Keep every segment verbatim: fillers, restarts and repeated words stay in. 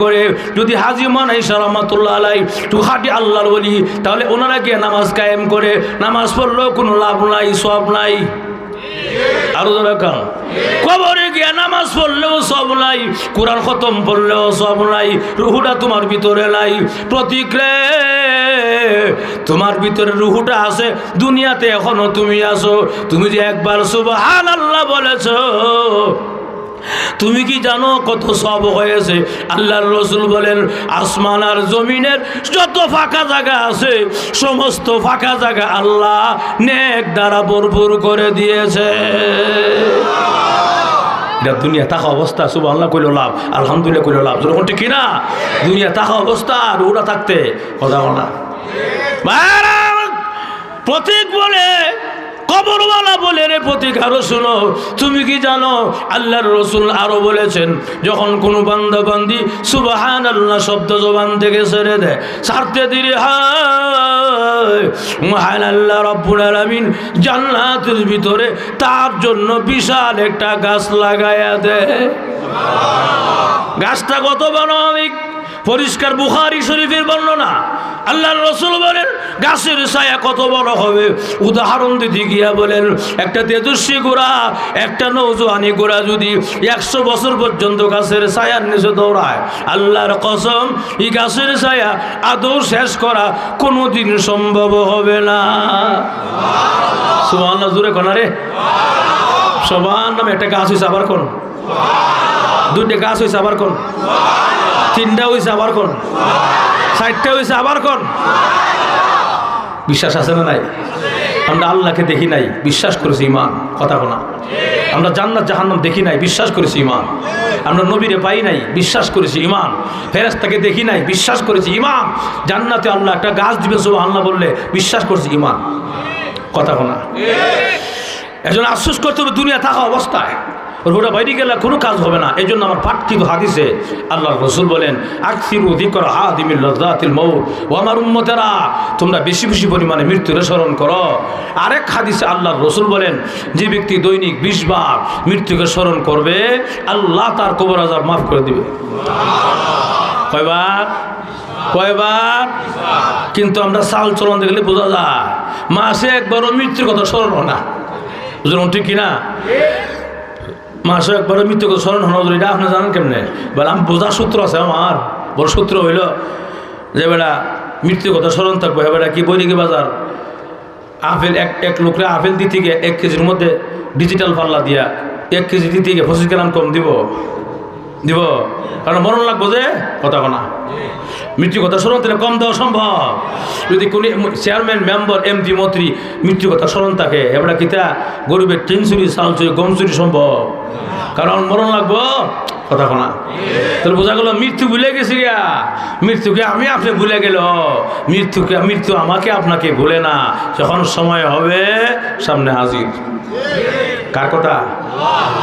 করে, যদি হাজী মানাইশা রহমাতুল্লাহ আলাই তো খাঁটি আল্লাহর ওলি, তাহলে ওনারা গিয়া নামাজ কায়েম করে, নামাজ পড়লেও কোনো লাভ নাই, সওয়াব নাই। আরো জোরে কন। কবরে গিয়া নামাজ পড়লেও সওয়াব নাই, কোরআন খতম পড়লেও সওয়াব নাই, রুহুটা তোমার ভিতরে নাই। প্রতীক রে, তোমার ভিতরে রুহুটা আছে, দুনিয়াতে এখনো তুমি আছো। তুমি যে একবার সুবহানাল্লাহ বলেছো, তুমি কি জানো কত সওয়াব হয়েছে? আল্লাহর রসুল বলেন, আসমান আর জমিনের যত ফাঁকা জায়গা আছে, সমস্ত ফাঁকা জায়গা আল্লাহ নেক দ্বারা ভরপুর করে দিয়েছে। এটা দুনিয়া থাকা অবস্থা, সুবহানাল্লাহ কইলেও লাভ, আলহামদুলিল্লাহ কইলেও লাভ। যেরকম ঠিক কিনা? দুনিয়া থাকা অবস্থা আর ওরা থাকতে কথা বলা। ভাইরা, প্রতীক বলে, কবরওয়ালা বলে, "রে প্রতীক, আরো শুনো, তুমি কি জানো?" আল্লাহর রসুল আরো বলেছেন, যখন কোনো বান্দা বান্দি সুবহানাল্লাহ শব্দ জবান থেকে ছেড়ে দেয়, ছাড়তে দেরি হয়, মহান আল্লাহ রাব্বুল আলামিন জান্নাতের ভিতরে তার জন্য বিশাল একটা গাছ লাগাইয়া দেয়। গাছটা কত বড় হবে? পরিষ্কার বুখারী শরীফের বর্ণনা। আল্লাহর রসুল বলেন, গাছের ছায়া কত বড় হবে? উদাহরণ দিতে গিয়া বলেন, একটা তেজস্বী ঘোড়া, একটা নৌজোয়ানি ঘোড়া যদি একশো বছর পর্যন্ত গাছের ছায়ার নিচে দৌড়ায়, আল্লাহর কসম, এই গাছের ছায়া আদৌ শেষ করা কোনোদিন সম্ভব হবে না। সুবহানাল্লাহ, জোরে কন রে। সবার নামে একটা গাছ হইছে, আবার কন। দুইটা গাছ হইছে, আবার কন। তিনটা হইছে, আবার কন। চারটা হইছে, আবার কন। বিশ্বাস আছে না নাই? আমরা আল্লাহকে দেখি নাই, বিশ্বাস করেছি, ইমান। কথা কনা। আমরা জান্নাত জাহান্নাম দেখি নাই, বিশ্বাস করেছি, ইমান। আমরা নবীরে পাই নাই, বিশ্বাস করেছি, ইমান। ফেরেশতাকে দেখি নাই, বিশ্বাস করেছি, ইমান। জান্নাতে আল্লাহ একটা গাছ দিবে, সুবহানাল্লাহ বললে বিশ্বাস করছি, ইমান। কথা কনা। এজন্য আফসোস করতে হবে দুনিয়া থাকা অবস্থায়। রুহুটা বাইরে গেলে কোনো কাজ হবে না। এই জন্য আমার পাঠকৃত হাদিসে আল্লাহর রসুল বলেন, "আকসিরু যিকরা হাদিমিল লাযাতিল মাউত।" ও আমার উম্মতেরা, তোমরা বেশি বেশি পরিমাণে মৃত্যুরে স্মরণ করো। আরেক হাদিসে আল্লাহর রসুল বলেন, যে ব্যক্তি দৈনিক বিশ বার মৃত্যুকে স্মরণ করবে, আল্লাহ তার কবর আযাব মাফ করে দিবে। কয়বার? কয়বার? কিন্তু আমরা চাল চলন দেখলে বোঝা যায়, মাসে একবারও মৃত্যুর কথা স্মরণ হয় না। বুঝলেন, ঠিক কিনা? মাসে একবারও মৃত্যুর কথা স্মরণ হয় না, এটা আপনি জানেন কেমনে? বলে, আমি বোঝার সূত্র আছে আমার। বড় সূত্র হইল যে বেটা মৃত্যুর কথা স্মরণ থাকবো, হ্যাঁ বেটা কি বৈরাগী বাজার, আপেল এক, এক লোকরে আপেল দিতে গিয়ে এক কেজির মধ্যে ডিজিটাল পাল্লা দিয়া এক কেজি দিতে গিয়ে পঁচিশ গ্রাম কম দিব, দিব, কারণ মরণ লাগবো যে। কথা কনা। মৃত্যু কথা স্মরণ থাকলে কম দেওয়া সম্ভব। যদি কোনো চেয়ারম্যান, মেম্বার, এমপি, মন্ত্রী মৃত্যু কথা স্মরণ থাকে, এবার কিতা গরিবের টিন চুরি, চাল চুরি, গম চুরি সম্ভব? কারণ মরণ লাগবো। কথা কনা। তাহলে বোঝা গেল মৃত্যু ভুলে গেছি গিয়া। মৃত্যুকে আমি আপনি ভুলে গেল, মৃত্যুকে, মৃত্যু আমাকে আপনাকে ভুলে না। যখন সময় হবে, সামনে হাজির। কার কথা?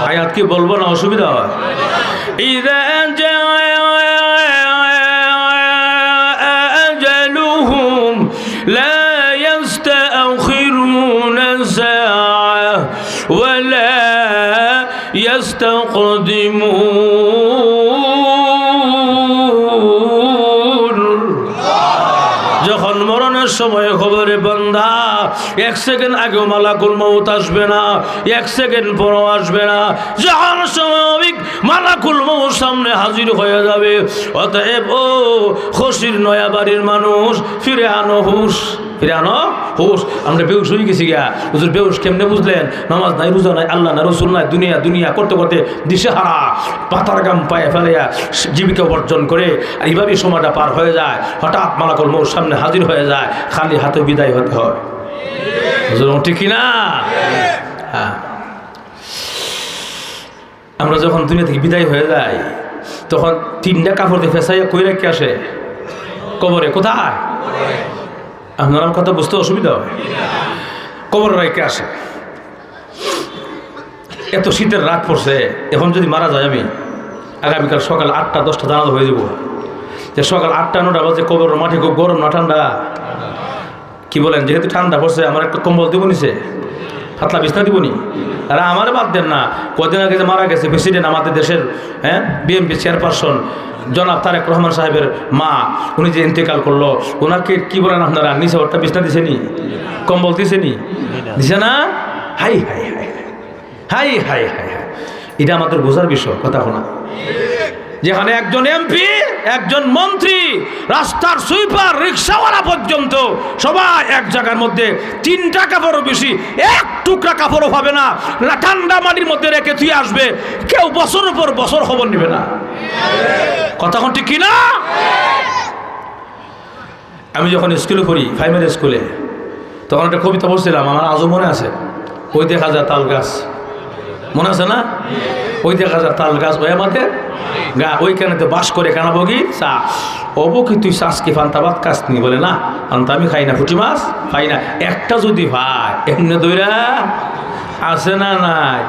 আয়াত কি বলবো না অসুবিধা হয়? إذا جاء أجلهم لا يستأخرون ساعة ولا يستقدمون। যখন মরণের সময় খবরে বান্দা এক সেকেন্ড আগেও মালাকুল মউত আসবে না, এক সেকেন্ড পরেও আসবে না। যখন সময় হবে মালাকুল মউত সামনে হাজির হয়ে যাবে। অতএব ও খুশির নয়া বাড়ির মানুষ, ফিরে আনো হুশ, ফিরে আনো হুশ। আমরা বেহুশ হয়ে গেছি গিয়া। হুজুর বেহুশ কেমনে বুঝলেন? নামাজ নাই, রোজা নাই, আল্লাহ নাই, রসুল নাই, দুনিয়া দুনিয়া করতে করতে দিশেহারা, পাতার গাম পায়ে ফেলাইয়া জীবিকা উপার্জন করে, আর এইভাবেই সময়টা পার হয়ে যায়। হঠাৎ মালাকুল মউত সামনে হাজির হয়ে যায়, খালি হাতে বিদায় হতে হয়। বুঝলেন, ঠিক কিনা? হ্যাঁ। আমরা যখন দুনিয়া থেকে বিদায় হয়ে যাই, তখন তিনটা কাপড় দিয়ে ফেসাইয়া কই রাখি আসে? কবরে। কোথায়? আপনার আমার কথা বুঝতে অসুবিধা হয়। কবরে রাখি আসে। এত শীতের রাত পড়ছে, এখন যদি মারা যাই আমি, আগামীকাল সকাল আটটা দশটা জানাজা হয়ে যাব। যে সকাল আটটা নটা বাজে কবরের মাটি খুব গরম না ঠান্ডা? কি বলেন? যেহেতু ঠান্ডা পড়ছে, আমার একটা কম্বল দিব নিচে, পাতলা বিছনা দিব নি? তারা আমারে বাদ দেন না। কদিন আগে যে মারা গেছে প্রেসিডেন্ট আমাদের দেশের, হ্যাঁ, বিএনপি চেয়ারপারসন জনাব তারেক রহমান সাহেবের মা, উনি যে ইন্তেকাল করলো, ওনাকে কি বলেন আপনারা? নিচে একটা বিছনা দিছেনি? কম্বল দিছেনি? দিছে না? High high high high high high high. এটা আমাদের বোঝার বিষয়, কথা শোনা। যেখানে একজন এমপি, একজন মন্ত্রী, রাস্তার সুইপার, রিক্সাওয়ালা পর্যন্ত সবাই এক জায়গার মধ্যে তিনটা কাপড়ও বেশি, এক টুকরা কাপড়ও পাবে না, না ঠান্ডা মাটির মধ্যে রেখে তুই আসবে, কেউ বছরের পর বছর খবর নিবে না। কথা কোন ঠিক কিনা? আমি যখন স্কুলে পড়ি, প্রাইমারি স্কুলে, তখন একটা কবিতা পড়ছিলাম, আমার আজও মনে আছে। ওই দেখা যায় তাল গাছ, মনে আছে না? ওই দেখা যায় তাল গাছ, ওই আমাদের গা, ওইখানে তো বাস করে কানা বগি চা। অবু কি তুই চাস কি ফান্তা ভাত খাস নি? বলে, "না, ফান্তা আমি খাই না, পুঁটি মাছ খাই না।" একটা যদি পায়, এমনি দইরা আছে না নাই?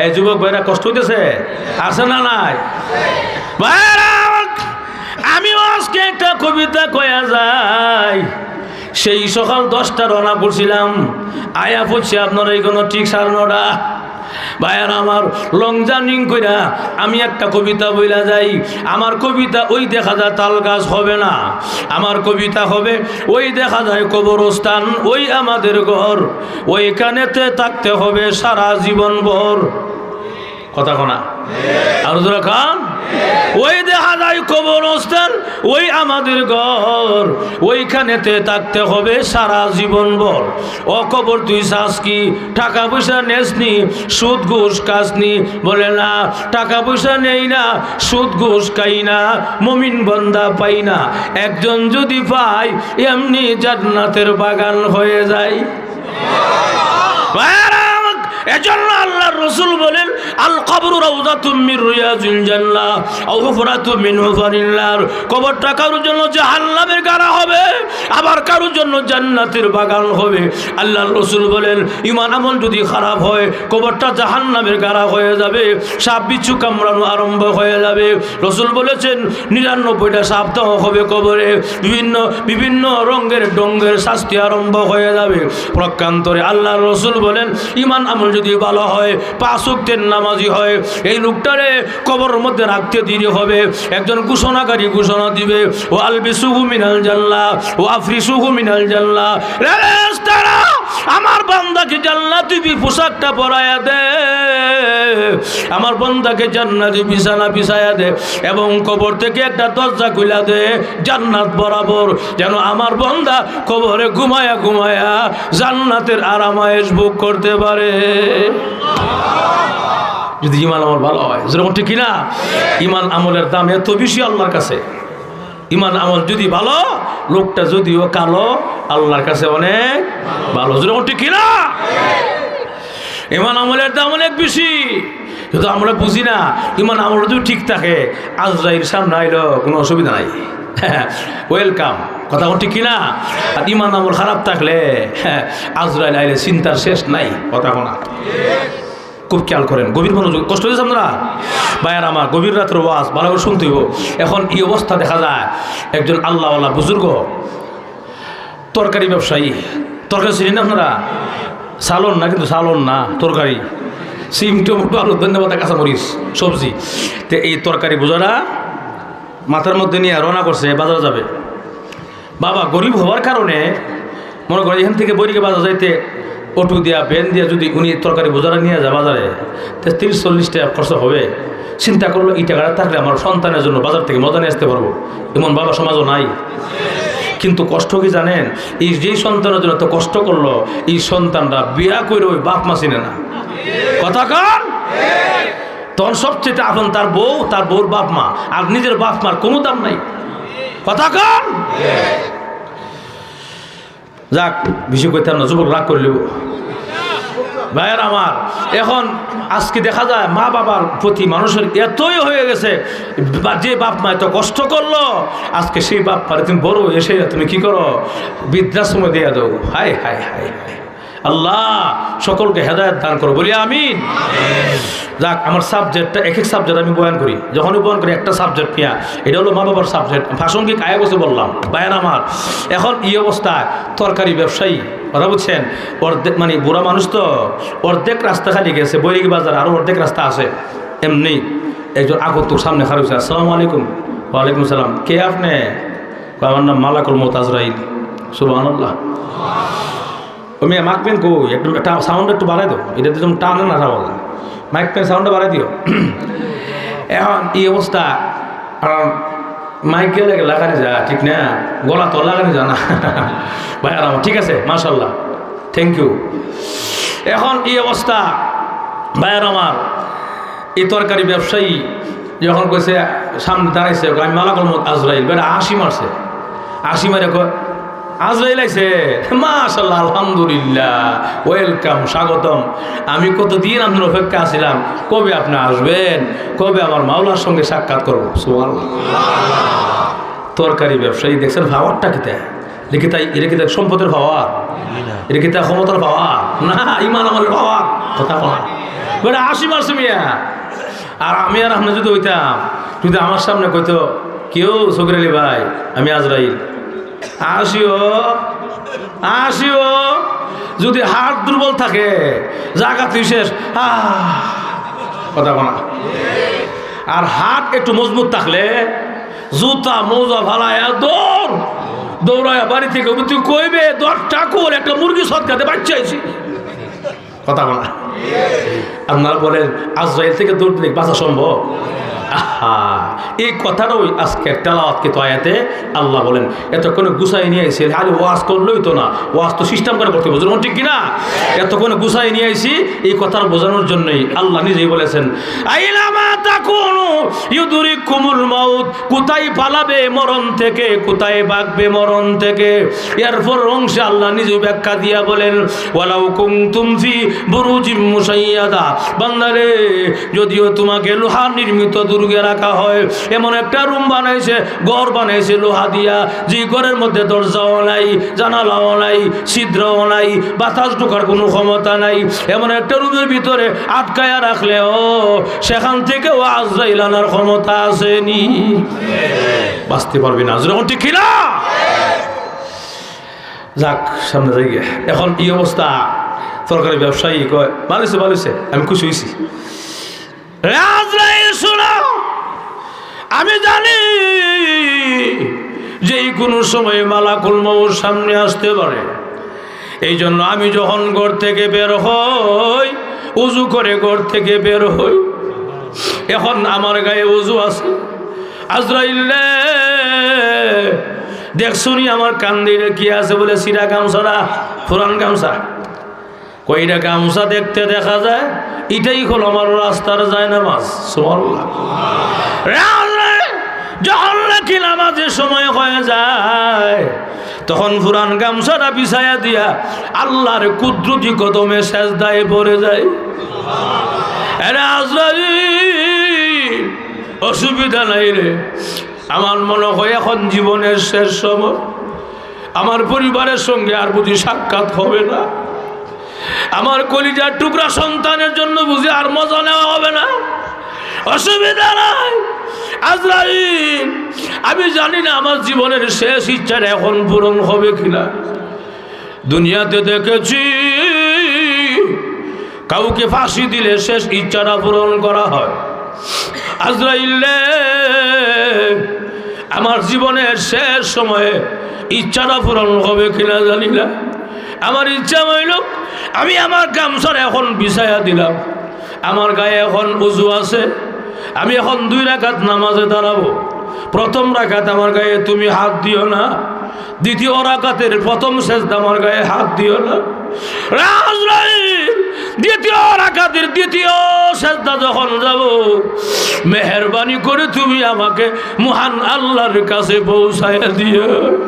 এই যুবক ভাইরা কষ্ট হইতেছে, আছে না নাই? ভাইরা, আমিও আজকে একটা কবিতা কয়া যাই। সেই সকাল দশটা রওনা করছিলাম, আয়া পড়ছি আপনার এই কোনো ঠিক সাড়ে নটা। ভাইয়ার আমার, লং জার্নিং কইরা আমি একটা কবিতা বইলা যাই। আমার কবিতা ওই দেখা যায় তাল গাছ হবে না, আমার কবিতা হবে ওই দেখা যায় কবরস্থান, ওই আমাদের ঘর, ওইখানেতে থাকতে হবে সারা জীবন ভর। কথা কনা? আর জোরে কন। ওই দেখা যায় কবরস্থান, ওই আমাদের ঘর, ওইখানেতে থাকতে হবে সারা জীবন ভর। ও কবর তুই চাস কি, টাকা পয়সা নেস নি, সুদ ঘুষ খাস নি? বলে, "না, টাকা পয়সা নেই না, সুদ ঘুষ খাই না, মমিন বন্দা পাই না, একজন যদি পাই, এমনি জান্নাতের বাগান হয়ে যায়।" ভাইয়ারা, এজন্য আল্লাহর রসুল বলেন, "আল কবরু রাউজাতুম মিন রিয়াজিল জান্নাহ, আও হুফরাতুম মিন হুফারিন নার।" কবরটা কারোর জন্য জাহান্নামের গাড়া হবে, আবার কারোর জন্য জান্নাতের বাগান হবে। আল্লাহর রসুল বলেন, ইমান আমল যদি খারাপ হয়, কবরটা জাহান্নামের গাড়া হয়ে যাবে, সাপ বিচ্ছু কামড়ানো আরম্ভ হয়ে যাবে। রসুল বলেছেন, নিরানব্বইটা সাপ দেওয়া হবে কবরে, বিভিন্ন, বিভিন্ন রঙের ডঙ্গের শাস্তি আরম্ভ হয়ে যাবে। প্রকান্তরে আল্লাহর রসুল বলেন, ইমান আমল যদি ভালো হয়, পাঁচ ওয়াক্তের নামাজি হয়, এই লোকটারে কবরের মধ্যে রাখতে দেরি হবে। একজন ঘোষণাকারী ঘোষণা দিবে, "ওয়া আলবিসুহু মিনাল জান্নাহ, ওয়া আফরিসুহু মিনাল জান্নাহ।" রে ফেরেশতারা, আমার বান্দাকে জান্নাতি বি-, পোশাকটা পরাইয়া দে, আমার বান্দাকে জান্নাতি বিছানা বিছাইয়া দে, এবং কবর থেকে একটা দরজা খুলা দে জান্নাত বরাবর, যেন আমার বান্দা কবরে ঘুমায়া ঘুমায়া জান্নাতের আরামায়েশ ভোগ করতে পারে। যদি ইমান আমল ভালো হয়, যেরকম ঠিক কিনা? ইমান আমলের দাম এত বেশি আল্লাহর কাছে। ইমান আমল যদি ভালো, লোকটা যদিও কালো, আল্লাহর কাছে অনেক ভালো। যেরকম ঠিক কিনা? ইমান আমলের দাম অনেক বেশি। কিন্তু আমরা বুঝি না, ইমান আমল যদি ঠিক থাকে, আজরাইল সামনে আইলো কোনো অসুবিধা নাই। ওয়েলকাম। কথা কোন ঠিক কিনা? আর ইমান আমল খারাপ থাকলে, আজরাইল আইলে চিন্তার শেষ নাই। কথা কোনা? খুব খেয়াল করেন, গভীর মনোযোগ। কষ্ট হইতেছে আপনারা? ভাইয়ার আমার, গভীর রাতের ওয়াজ ভালো করে শুনতে হইব। এখন এই অবস্থা দেখা যায়, একজন আল্লাহওয়ালা বুজুর্গ, তরকারি ব্যবসায়ী, তরকারি চিনেন আপনারা? সালন না, কিন্তু সালন না, তরকারি, সিম, টমেটো, আলু, ধন্যবাদ, কাঁচামরিচ, সবজি। তো এই তরকারি বুঝারা মাথার মধ্যে নিয়ে রওনা করছে, বাজারে যাবে। বাবা গরিব হওয়ার কারণে, মনে করে, এখান থেকে বৈরিকে বাজার যাইতে অটো দিয়া, ভ্যান দিয়া যদি উনি তরকারি বোঝারা নিয়ে যায় বাজারে, তো তিরিশ চল্লিশ টাকা খরচ হবে। চিন্তা করলো, "এই টাকাটা থাকলে আমার সন্তানের জন্য বাজার থেকে মজা নিয়ে আসতে পারবো।" এমন বাবা সমাজও নাই। কিন্তু কষ্ট কি জানেন? এই যেই সন্তানের জন্য এত কষ্ট করলো, এই সন্তানরা বিয়া করে ওই বাপ মা চিনে না। কথা কন? তখন সবচেয়ে আপন তার বউ, তার বউর বাপ মা, আর নিজের বাপ মার কোনো দাম নাই। কথা কন? যাক, বেশি কইতাম না, যুবক রাগ করে লিব। ভাইয়ার আমার, এখন আজকে দেখা যায় মা বাবার প্রতি মানুষের এতই হয়ে গেছে, বা-, যে বাপ মা এত কষ্ট করলো, আজকে সেই বাপ মারে তুমি বড় এসে তুমি কি করো? বৃদ্ধাশ্রমে দিয়ে দাও। হায়, হায়, হায়, হায়। আল্লাহ সকলকে হেদায়েত দান করো, বলি আমিন। যাক, আমার সাবজেক্টটা, এক এক সাবজেক্ট আমি বয়ান করি। যখনই বয়ান করি একটা সাবজেক্ট নিয়া, এটা হলো মা বাবার সাবজেক্ট, প্রাসঙ্গিক আয়া গেছে বললাম। ভাইয়েরা আমার, এখন এই অবস্থায় তরকারি ব্যবসায়ী, ওরা বুঝছেন, অর্ধেক, মানে, বুড়া মানুষ তো, অর্ধেক রাস্তা খালি গেছে, বৈরিক বাজার আরো অর্ধেক রাস্তা আছে। এমনি একজন আগন্তুক সামনে খাড়া হইছে, "আসসালামু আলাইকুম।" "ওয়ালাইকুম আসসালাম।" "কে আপনি?" "আমার নাম মালাকুল মউত আজরাইল।" সুবহানাল্লাহ। ও মিয়া, মাইক পেন কই? একটু, একটা সাউন্ড একটু বাড়াই দাও। এটা তো যেমন টানে না, সাউন্ড। মাইক পেন সাউন্ডটা বাড়াই দিও। এখন এই অবস্থা, কারণ মাইক গেলে লাগানি যায়, ঠিক না? গলা তো লাগানি যায় না। ভাইয়েরা আমার, ঠিক আছে, মাশাআল্লাহ, থ্যাংক ইউ। এখন এই অবস্থা, ভাইয়েরা আমার, এই তরকারি ব্যবসায়ী যখন কইছে, সামনে দাঁড়াইছে, "আমি মালাকুল মউত আজরাইল", বেটা হাসি মারছে। হাসি মারে কয়, "আজরাইল আইছে? মাশাআল্লাহ, আলহামদুলিল্লাহ, ওয়েলকাম, স্বাগতম। আমি কতদিন আপনার অপেক্ষা আছিলাম, কবে আপনি আসবেন, কবে আমার মাওলার সঙ্গে সাক্ষাৎ করব।" সুবহানাল্লাহ। তরকারি ব্যবসায়ী দেখছেন পাওয়ারটা কিতা? এটা কিতা, এটা কিতা সম্পদের পাওয়ার? এটা কিতা ক্ষমতার পাওয়ার? না, ইমান আমলের পাওয়ার। কথা কয় না। বেটা হাসি মারছে মিয়া। আর আমি আর আপনি যদি হইতাম, যদি আমার সামনে কইতো, "কেউ, সগির আলী ভাই, আমি আজরাইল।" আসিও, আসিও। যদি হার্ট দুর্বল থাকে, জাগাতেই শেষ। আহ, কথা কয় না। আর হার্ট একটু মজবুত থাকলে জুতা মোজা ফালাইয়া দৌড়, দৌড়াইয়া বাড়ি থেকে, "তুই কইবে দশটা কুল, একটা মুরগি সদকা দে, বাচ্চা আইছি।" কথা বলা। আপনারা বলেন, আজরাইল থেকে দৌড় দিলে বাঁচা সম্ভব? আহা, এই কথাটাই আজকের তেলাওয়াতকৃত আয়াতে আল্লাহ বলেন। এতক্ষণে গুছাই নিয়ে আইছি, খালি ওয়াজ করলেই তো না, ওয়াজ তো সিস্টেম করে করতে হবে, যেমন ঠিক কিনা? এতক্ষণে গুছাই নিয়ে আইছি এই কথার বোঝানোর জন্যই। আল্লাহ নিজেই বলেছেন, "আইনামা তাকুনু ইউদরিককুমুল মাউত", কোথায় পালাবে মরণ থেকে, কোথায় ভাগবে মরণ থেকে। এরপর অংশে আল্লাহ নিজে ব্যাখ্যা দিয়া বলেন, "ওয়ালাউ কুনতুম ফি বুরুজিম মুশাইয়াদা", বান্দারে, যদিও তোমাকে লোহা নির্মিত দুর্গে রাখা হয়, এমন একটা রুম বানাইছে, ঘর বানাইছে লোহা দিয়া, যে ঘরের মধ্যে দরজাও নাই, জানালাও নাই, ছিদ্রও নাই, বাতাস ঢোকার কোনো ক্ষমতা নাই, এমন একটা রুমের ভিতরে আটকায়া রাখলেও সেখান থেকেও আজরাইল আনার ক্ষমতা আছে নি? বাঁচতে পারবি না। যেরকম ঠিক কিনা? যাক, সামনে যাই গিয়া। এখন এই অবস্থা, তরকারি ব্যবসায়ী কয়, "ভালো হইছে, ভালো হইছে, আমি খুশি হইছি।" রে আজরাইল, শোনো, আমি জানি যে এই কোনো সময় মালাকুল মউত সামনে আসতে পারে। এই জন্য আমি যখন ঘর থেকে বের হই, উজু করে ঘর থেকে বের হই। এখন আমার গায়ে উজু আছে। আজরাইল রে, দেখছো নি আমার কান্দিরে কি আছে? বলে, "ছিঁড়া গামছাটা, পুরান গামছা।" কইরা গামছা দেখতে দেখা যায়, এটাই হলো আমার রাস্তার জায়নামাজ। সুবহানাল্লাহ। রাজরে যখন নাকি নামাজের সময় হয়ে যায়, তখন পুরান গামছাটা বিছাইয়া দিয়া আল্লাহর কুদরতি কদমে সেজদায় পড়ে যায়। এরে আজরাইল, অসুবিধা নাই রে, আমার মনে হয় এখন জীবনের শেষ সময়, আমার পরিবারের সঙ্গে আর বুঝি সাক্ষাৎ হবে না, আমার কলিজার টুকরা সন্তানের জন্য বুঝি আর মজা নেওয়া হবে না। অসুবিধা নাই আজরাইল, আমি জানি না আমার জীবনের শেষ ইচ্ছাটা এখন পূরণ হবে কিনা। দুনিয়াতে দেখেছি কাউকে ফাঁসি দিলে শেষ ইচ্ছাটা পূরণ করা হয়। আজরাইল রে, আমার জীবনের শেষ সময়ে ইচ্ছাটা পূরণ হবে কিনা জানি না। আমার ইচ্ছা হইল, আমি আমার গামছার এখন বিছাইয়া দিলাম, আমার গায়ে এখন উজু আছে, আমি এখন দুই রাকাত নামাজে দাঁড়াবো। প্রথম রাকাত আমার গায়ে তুমি হাত দিও না, দ্বিতীয় রাকাতের প্রথম সেজদা আমার গায়ে হাত দিও না। রে আজরাইল, দ্বিতীয় রাকাতের দ্বিতীয় সেজদা যখন যাব, মেহেরবানি করে তুমি আমাকে মহান আল্লাহর কাছে পৌঁছাইয়া দিও।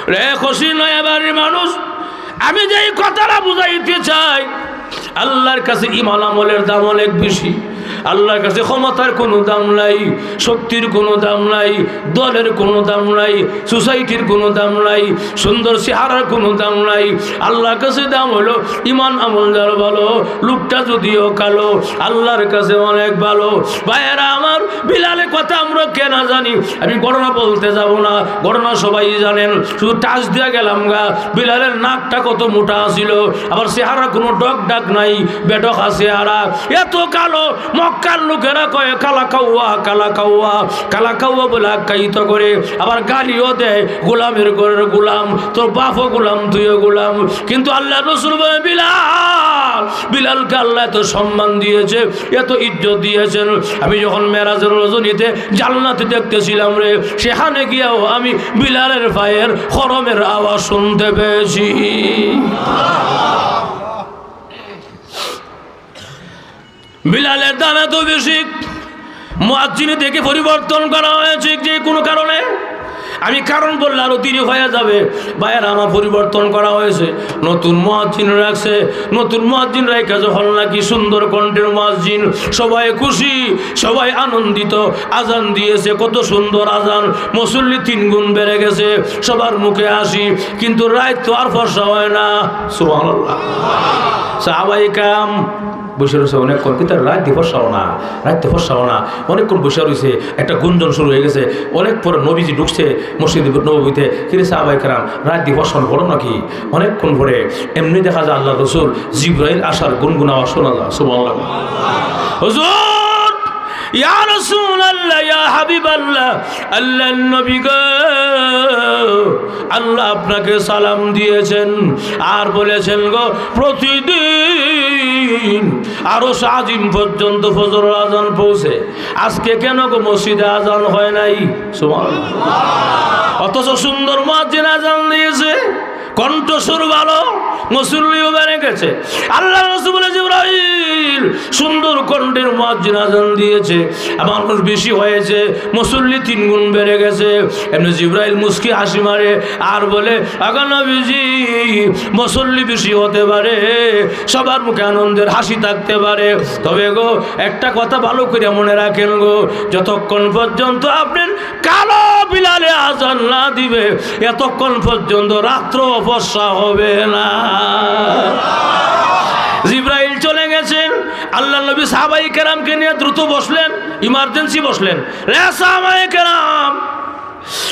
রে খুশি নয় এবারের মানুষ, আমি যে এই কথাটা বুঝাইতে চাই, আল্লাহর কাছে ইমান আমলের দাম অনেক বেশি। আল্লাহর কাছে ক্ষমতার কোনো দাম নাই, শক্তির কোনো দাম নাই, দলের কোনো দাম নাই, সোসাইটির কোনো দাম নাই, সুন্দর চেহারার কোনো দাম নাই। আল্লাহর কাছে দাম হলো ইমান আমল যার ভালো, লোকটা যদিও কালো, আল্লাহর কাছে অনেক ভালো। ভাইয়েরা আমার, বিলালের কথা আমরা কেনা জানি, আমি ঘটনা বলতে যাব না, ঘটনা সবাই জানেন। শুধু টাচ দিয়া গেলাম গা, বিলালের নাকটা কত মোটা আছিল, আবার চেহারা কোনো ডক ডাক নাই, বেডক আছে। আর এত কালো, মক্কার লোকেরা কয়, "কালা কাউয়া, কালা কাউয়া, কালা কাউয়া" বলে আখ্যায়িত করে, আবার গালিও দেয়, "গোলামের ঘরের গোলাম, তোর বাপও গোলাম, তুইও গোলাম।" কিন্তু আল্লাহর রসুল বলে, "বিলাল, বিলালকে আল্লাহ এত সম্মান দিয়েছে, এত ইজ্জত দিয়েছেন, আমি যখন মেরাজের রজনীতে জান্নাতে দেখতেছিলাম রে, সেখানে গিয়েও আমি বিলালের পায়ের খরমের আওয়াজ শুনতে পেয়েছি।" বিলালের দাম এত বেশি, মুয়াজ্জিন দেখে পরিবর্তন করা হয়েছে যে কোনো কারণে। আমি কারণ বললে আরো দেরি হয়ে যাবে। ভাইয়েরা আমার, পরিবর্তন করা হয়েছে, নতুন মুয়াজ্জিন রাখছে। নতুন মুয়াজ্জিন রাখা যখন নাকি সুন্দর কণ্ঠের মুয়াজ্জিন, সবাই খুশি, সবাই আনন্দিত। আজান দিয়েছে, কত সুন্দর আজান, মুসল্লি তিন গুণ বেড়ে গেছে, সবার মুখে হাসি। কিন্তু রাইত তো আর ফর্সা হয় না। সুবহানাল্লাহ। সাহাবায়ে কেরাম বসে রয়েছে অনেকক্ষণ, কিন্তু রাইত দি ফর্সা হয় না, রাইত দি ফর্সা হয় না। অনেকক্ষণ বসে রয়েছে, একটা গুঞ্জন শুরু হয়ে গেছে। অনেক পরে নবীজি ঢুকছে মসজিদ নববীতে। "কিরে সাহাবায়ে কেরাম, রাইত দি ফর্সা পড়ো নাকি?" অনেকক্ষণ পরে এমনি দেখা যায় আল্লাহর রসুল জিব্রাইল আসার গুনগুন আওয়াজ শোনা যায়। সুবহানাল্লাহ। "হুজুর, ইয়া রাসূলুল্লাহ, ইয়া হাবিবাল্লাহ, আল্লাহর নবী গো, আল্লাহ আপনাকে সালাম দিয়েছেন আর বলেছেন গো, প্রতিদিন আরশ আজিম পর্যন্ত ফজরের আজান পৌঁছে, আজকে কেন গো মসজিদে আজান হয় নাই?" সুবহানাল্লাহ। অথচ সুন্দর মুয়াজ্জিন আজান দিয়েছে, কণ্ঠস্বর ভালো, মুসল্লিও বেড়ে গেছে। আল্লাহর রসুল বলে, "জিব্রাইল, সুন্দর কণ্ঠের মুয়াজ্জিন আজান দিয়েছে, মানুষ বেশি হয়েছে, মুসল্লি তিন গুণ বেড়ে গেছে।" এমনি জিব্রাইল মুস্কি হাসি মারে আর বলে, "আগো নবীজি, মুসল্লি বেশি হতে পারে, সবার মুখে আনন্দের হাসি থাকতে পারে, তবে গো, একটা কথা ভালো করে মনে রাখেন গো, যতক্ষণ পর্যন্ত আপনার কালো বিলালে আজান না দিবে, এতক্ষণ পর্যন্ত রাত্র ফর্সা হবে না।" জিব্রাইল চলে গেছেন, আল্লাহর নবী সাহাবায়ে কেরামকে নিয়ে দ্রুত বসলেন, ইমার্জেন্সি বসলেন। "রে সাহাবায়ে কেরাম,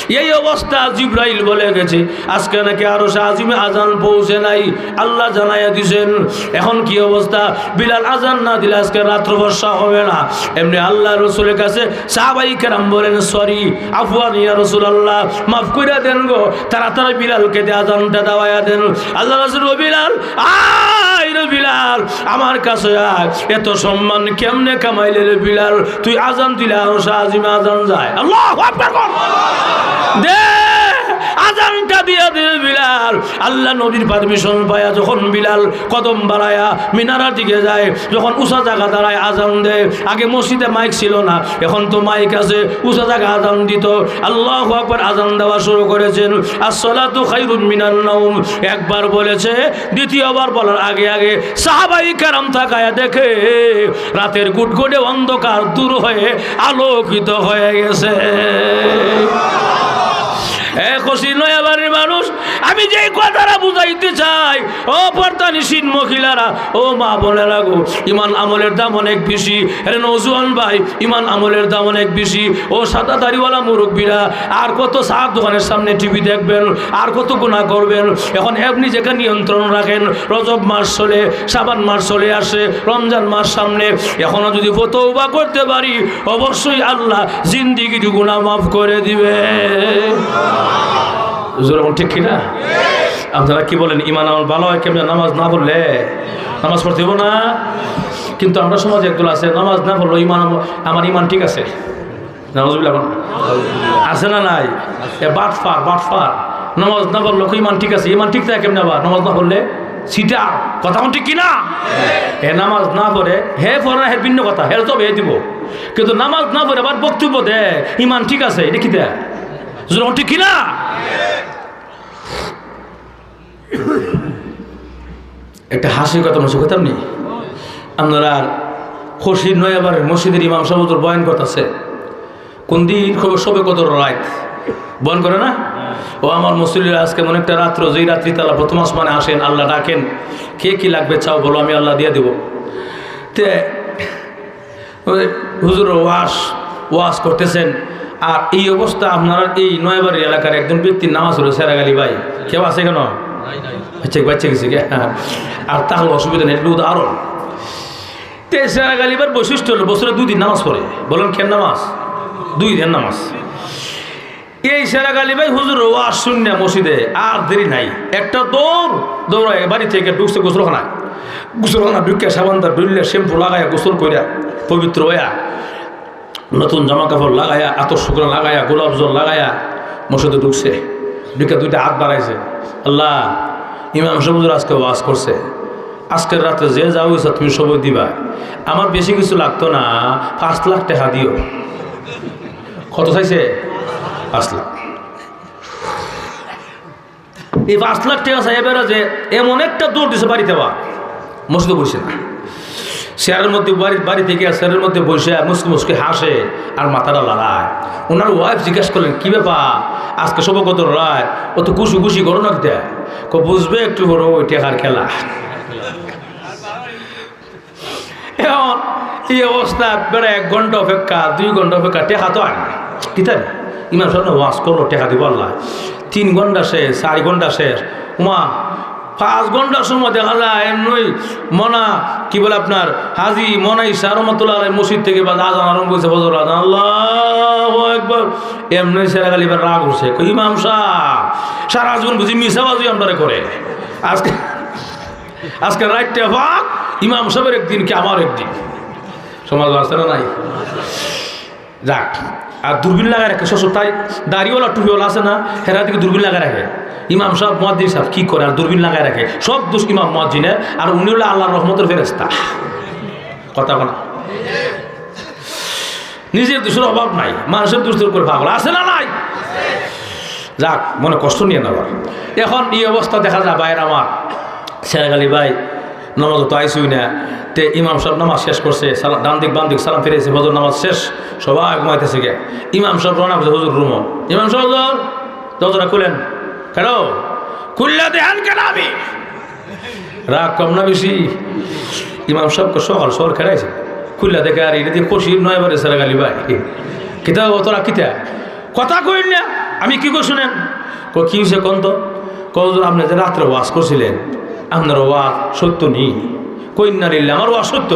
এই অবস্থা, জিব্রাইল বলে গেছে, আজকে নাকি আরশে আজিমে আজান পৌঁছে নাই, আল্লাহ জানাইয়া দিছেন। এখন কি অবস্থা? বিলাল আজান না দিলে আজকে রাত্র ফর্সা হবে না।" এমনি আল্লাহর রসুলের কাছে সাহাবায়ে কেরাম বলেন, "সরি, আফওয়ান ইয়া রাসূলুল্লাহ, মাফ কইরা দেন গো, তাড়াতাড়ি বিলালকে দিয়ে আজানটা দেওয়াইয়া দেন।" আল্লাহর রসুল, "ও বিলাল, আয় রে বিলাল, আমার কাছে আয়। এত সম্মান কেমনে কামাইলে রে বিলাল? তুই আজান দিলে আরশে আজিমে আজান যায়।" আল্লাহু আকবার কর। "দে, আজানটা দিয়া দে বিলাল।" আল্লাহ নবীর পারমিশন পায়া যখন বিলাল কদম বাড়ায়া মিনারার দিকে যায়, যখন উঁচা জায়গা দাঁড়ায় আজান দেয়, আগে মসজিদে মাইক ছিল না, এখন তো মাইক আছে, উঁচা জায়গা আজান দিত। আল্লাহু আকবার, আজান দেওয়া শুরু করেছেন। "আসসালাতু খায়রুম মিনান নাওম" একবার বলেছে, দ্বিতীয়বার বলার আগে আগে সাহাবায়ে কেরাম তাকায়া দেখে রাতের গুটগুটে অন্ধকার দূর হয়ে আলোকিত হয়ে গেছে। এ খুশি নয়াবাড়ির মানুষ, আমি যেই কথাটা বুঝাইতে চাই, ও পর্দানিশীন মহিলারা, ও মা বোনেরা গো, ইমান আমলের দাম অনেক বেশি। আরে নওজোয়ান ভাই, ইমান আমলের দাম অনেক বেশি। ও সাদা দাড়িওয়ালা মুরব্বীরা, আর কত চার দোকানের সামনে টিভি দেখবেন, আর কত গুনাহ করবেন। এখন আপনি যেটা নিয়ন্ত্রণ রাখেন, রজব মাস চলে, শাবান মাস চলে আসে, রমজান মাস সামনে, এখনো যদি তওবা করতে পারি, অবশ্যই আল্লাহ জিন্দেগির গুনাহ মাফ করে দিবে। জোরে বলুন, ঠিক কিনা? আপনারা কি বলেন, ইমান আমল ভালো হয় কেমনে? নামাজ না পড়লে? নামাজ পড়তে হইব না? কিন্তু আমরা সমাজে একদল আছে, নামাজ না পড়লেও ইমান আমল, আমার ইমান ঠিক আছে। নাউজুবিল্লাহ। আছে না নাই? এ বাটফার, বাটফার। নামাজ না পড়লে কি ইমান ঠিক আছে? ইমান ঠিক থাকে কেমনে আবার? নামাজ না পড়লে সিটার। কথা কোন ঠিক কিনা? এ নামাজ না পড়ে, হে পড়ে না, হে ভিন্ন কথা, হে তো হে দিব। কিন্তু নামাজ না পড়ে আবার বক্তব্য দেয়, ইমান ঠিক আছে, এটা কি দেয়? জোরে কোন ঠিক কিনা? একটা হাসির কথা মনে করতাম নি। আপনারা খুশির নয়াবাড়ির মসজিদের ইমাম সাহেব হুজুর বয়ান করতেছে। কোন দিন? কবে? শবে কদর রাত। বয়ান করে না? ও আমার মুসল্লিরা, আজকে এমন একটা রাত্র, যেই রাত্রিতে আল্লাহ প্রথম আসমানে আসেন, আল্লাহ ডাকেন, "কে কি লাগবে চাও, বলো, আমি আল্লাহ দিয়ে দেব।" তে ওই হুজুর ওয়াজ, ওয়াজ করতেছেন, আর এই অবস্থা আপনার এই নয়াবাড়ি এলাকার একজন ব্যক্তির নাম আছে, হলো সেরাগ আলী ভাই। কেউ আছে কেন? বাচ্চা, বাচ্চা গেছে কে? আর তাহলে অসুবিধা নেই, একটু উদাহরণ। তে সেরাগ আলী ভাইর বৈশিষ্ট্য হলো বছরে দুই দিন নামাজ পড়ে। বলেন, কেন নামাজ? দুই দিন নামাজ। এই সেরাগ আলী ভাই হুজুর ওয়াজ শুননা মসজিদে, আর দেরি নাই, একটা দৌড় দৌড়ায় বাড়ি থেকে ঢুকছে গোসলখানায়। গোসলখানা ঢুকে সাবানটা ডুললে শ্যাম্পু লাগাইয়া গোসল কইরা পবিত্র হইয়া নতুন জামা কাপড় লাগাইয়া, আতর শুকনা লাগাইয়া, গোলাপ জল লাগাইয়া মসজিদে ঢুকছে। ঢুকে দুইটা হাত বাড়াইছে, "আল্লাহ, ইমাম সাহেব হুজুর আজকে ওয়াজ করছে, আজকের রাতে যে যা হইছে তুমি সবই দিবা, আমার বেশি কিছু লাগতো না, পাঁচ লাখ টাকা দিও।" কত চাইছে? পাঁচ লাখ। এই পাঁচ লাখ টাকা চাই এবারে যে এমন একটা দৌড় দিছে বাড়িতে, বা মসজিদে বসে না, চেয়ারের মধ্যে বাড়ি, বাড়ি থেকে চেয়ারের মধ্যে বসে মুসকি মুসকি হাসে আর মাথাটা লড়ায়। ওনার ওয়াইফ জিজ্ঞেস করলেন, "কি ব্যাপার, আজকে শবে কদর রাত, অত খুশি খুশি করো না কিতা?" কয়, "বুঝবে একটু পরে, ওই টেকার খেলা।" এখন এই অবস্থা, বেটা এক ঘন্টা অপেক্ষা, দুই ঘন্টা অপেক্ষা, টেকা তো আয় না। কিতা রে? ইমাম সাহেব না ওয়াজ করলো, টেকা দিব আল্লাহ। তিন ঘন্টা শেষ, চার ঘন্টা শেষ। উমা, পাঁচ ঘন্টার সময় দেখা যায় এমনি মনা, কি বলে আপনার, হাজি মনা ইসা রহমতুল্লাহ আলাইহি মসজিদ থেকে বাদ আজান আরম্ভ হয়েছে, ফজর আজান, আল্লাহু আকবার। এমনি সেরাগ আলী ভাইর রাগ উঠছে, কই, "ইমাম সাহেব, সারা জীবন বুঝি মিছা বাজি আমরারে করে, আজকে, আজকে রাইটটা ভাগ, ইমাম সাহেবের একদিন কি আমার একদিন?" সমাজ আছে না নাই? যাক, আর দূরবীন লাগায় রাখে শ্বশুর, তাই দাড়িওয়ালা টুপিওয়ালা আছে না, হেরা দিকে দূরবীন লাগায় রাখে। ইমাম সাহেব, মুয়াজ্জিন সাহেব কি করে আর দূরবীন লাগায় রাখে? সব দোষ ইমাম মুয়াজ্জিনের, আর উনি হলো আল্লাহর রহমতের ফেরেশতা। কথা বলা, নিজের দোষের অভাব নাই, মানুষের দোষের উপরে পাগল আছে না নাই? যাক, মনে কষ্ট নিয়ে না আবার। এখন এই অবস্থা দেখা যায়, ভাইয়ের আমার, সেরাগ আলী ভাই নামাজ তো আইসুই না। তে ইমাম সাহেব নামাজ শেষ করছে, সালা-, ডান দিক বাম দিক সালাম ফিরেছে, ফজর নামাজ শেষ, সবাই ঘুমাইতেছে গিয়া। ইমাম সাহেব রওনা করছে হুজুর রুমো। "ইমাম সাহেব হুজুর, দরজাটা খুলেন।" "কেন?" "খুললা দেহান কেন আমি?" রাগ কম না বেশি? ইমাম সাহেবকে সকাল সকাল খেলাইছে, খুললা দেখে, আর এটা দিয়ে খুশি নয় বারে সেরাগ আলী ভাই। "কিতা ও তোরা কিতা?" "কথা কইন না।" "আমি কি কই শুনেন?" "কই, কি হইছে কন তো?" "কই, হুজুর, আপনি যে রাত্রে ওয়াজ করছিলেন, আপনার ওয়াজ সত্য নি?" "কই, ইন্না লিল্লাহ, আমার ওয়াজ সত্য?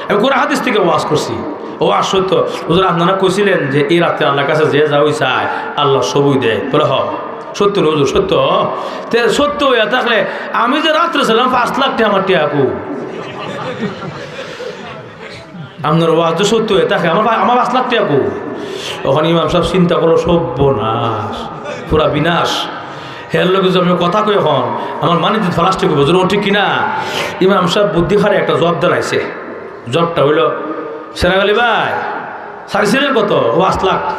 আমি কোরআন হাদিস থেকে ওয়াজ করছি, ওয়াজ সত্য।" "হুজুর, আপনারা কইছিলেন যে এই রাত্রে আল্লাহর কাছে যে যা চায়, আল্লাহ সবই দেয়।" বলে, "হ।" "সত্য নি হুজুর, সত্য?" "তে সত্য হইয়া থাকলে আমি যে রাত্রে ছিলাম পাঁচ লাখ টাকা, আমার টাকা কো?" "আপনার ওয়াজ তো সত্য হয়ে থাকে, আমার পা-, আমার পাঁচ লাখ টাকা কো?" ওখানে ইমাম সাহেব চিন্তা করলো, "সর্বনাশ, পুরা বিনাশ। হের লগে যে আমি কথা কই এখন, আমার মানি যদি ফালাস্টিক হইব, জোর ঠিক কিনা?" ইমাম সাহেব বুদ্ধি খারে একটা জবাব দাঁড়াইছে। জবাবটা হইল, "সেরাগ আলী ভাই, ছাড়ছিলেন কত?" "ও পাঁচ লাখ।"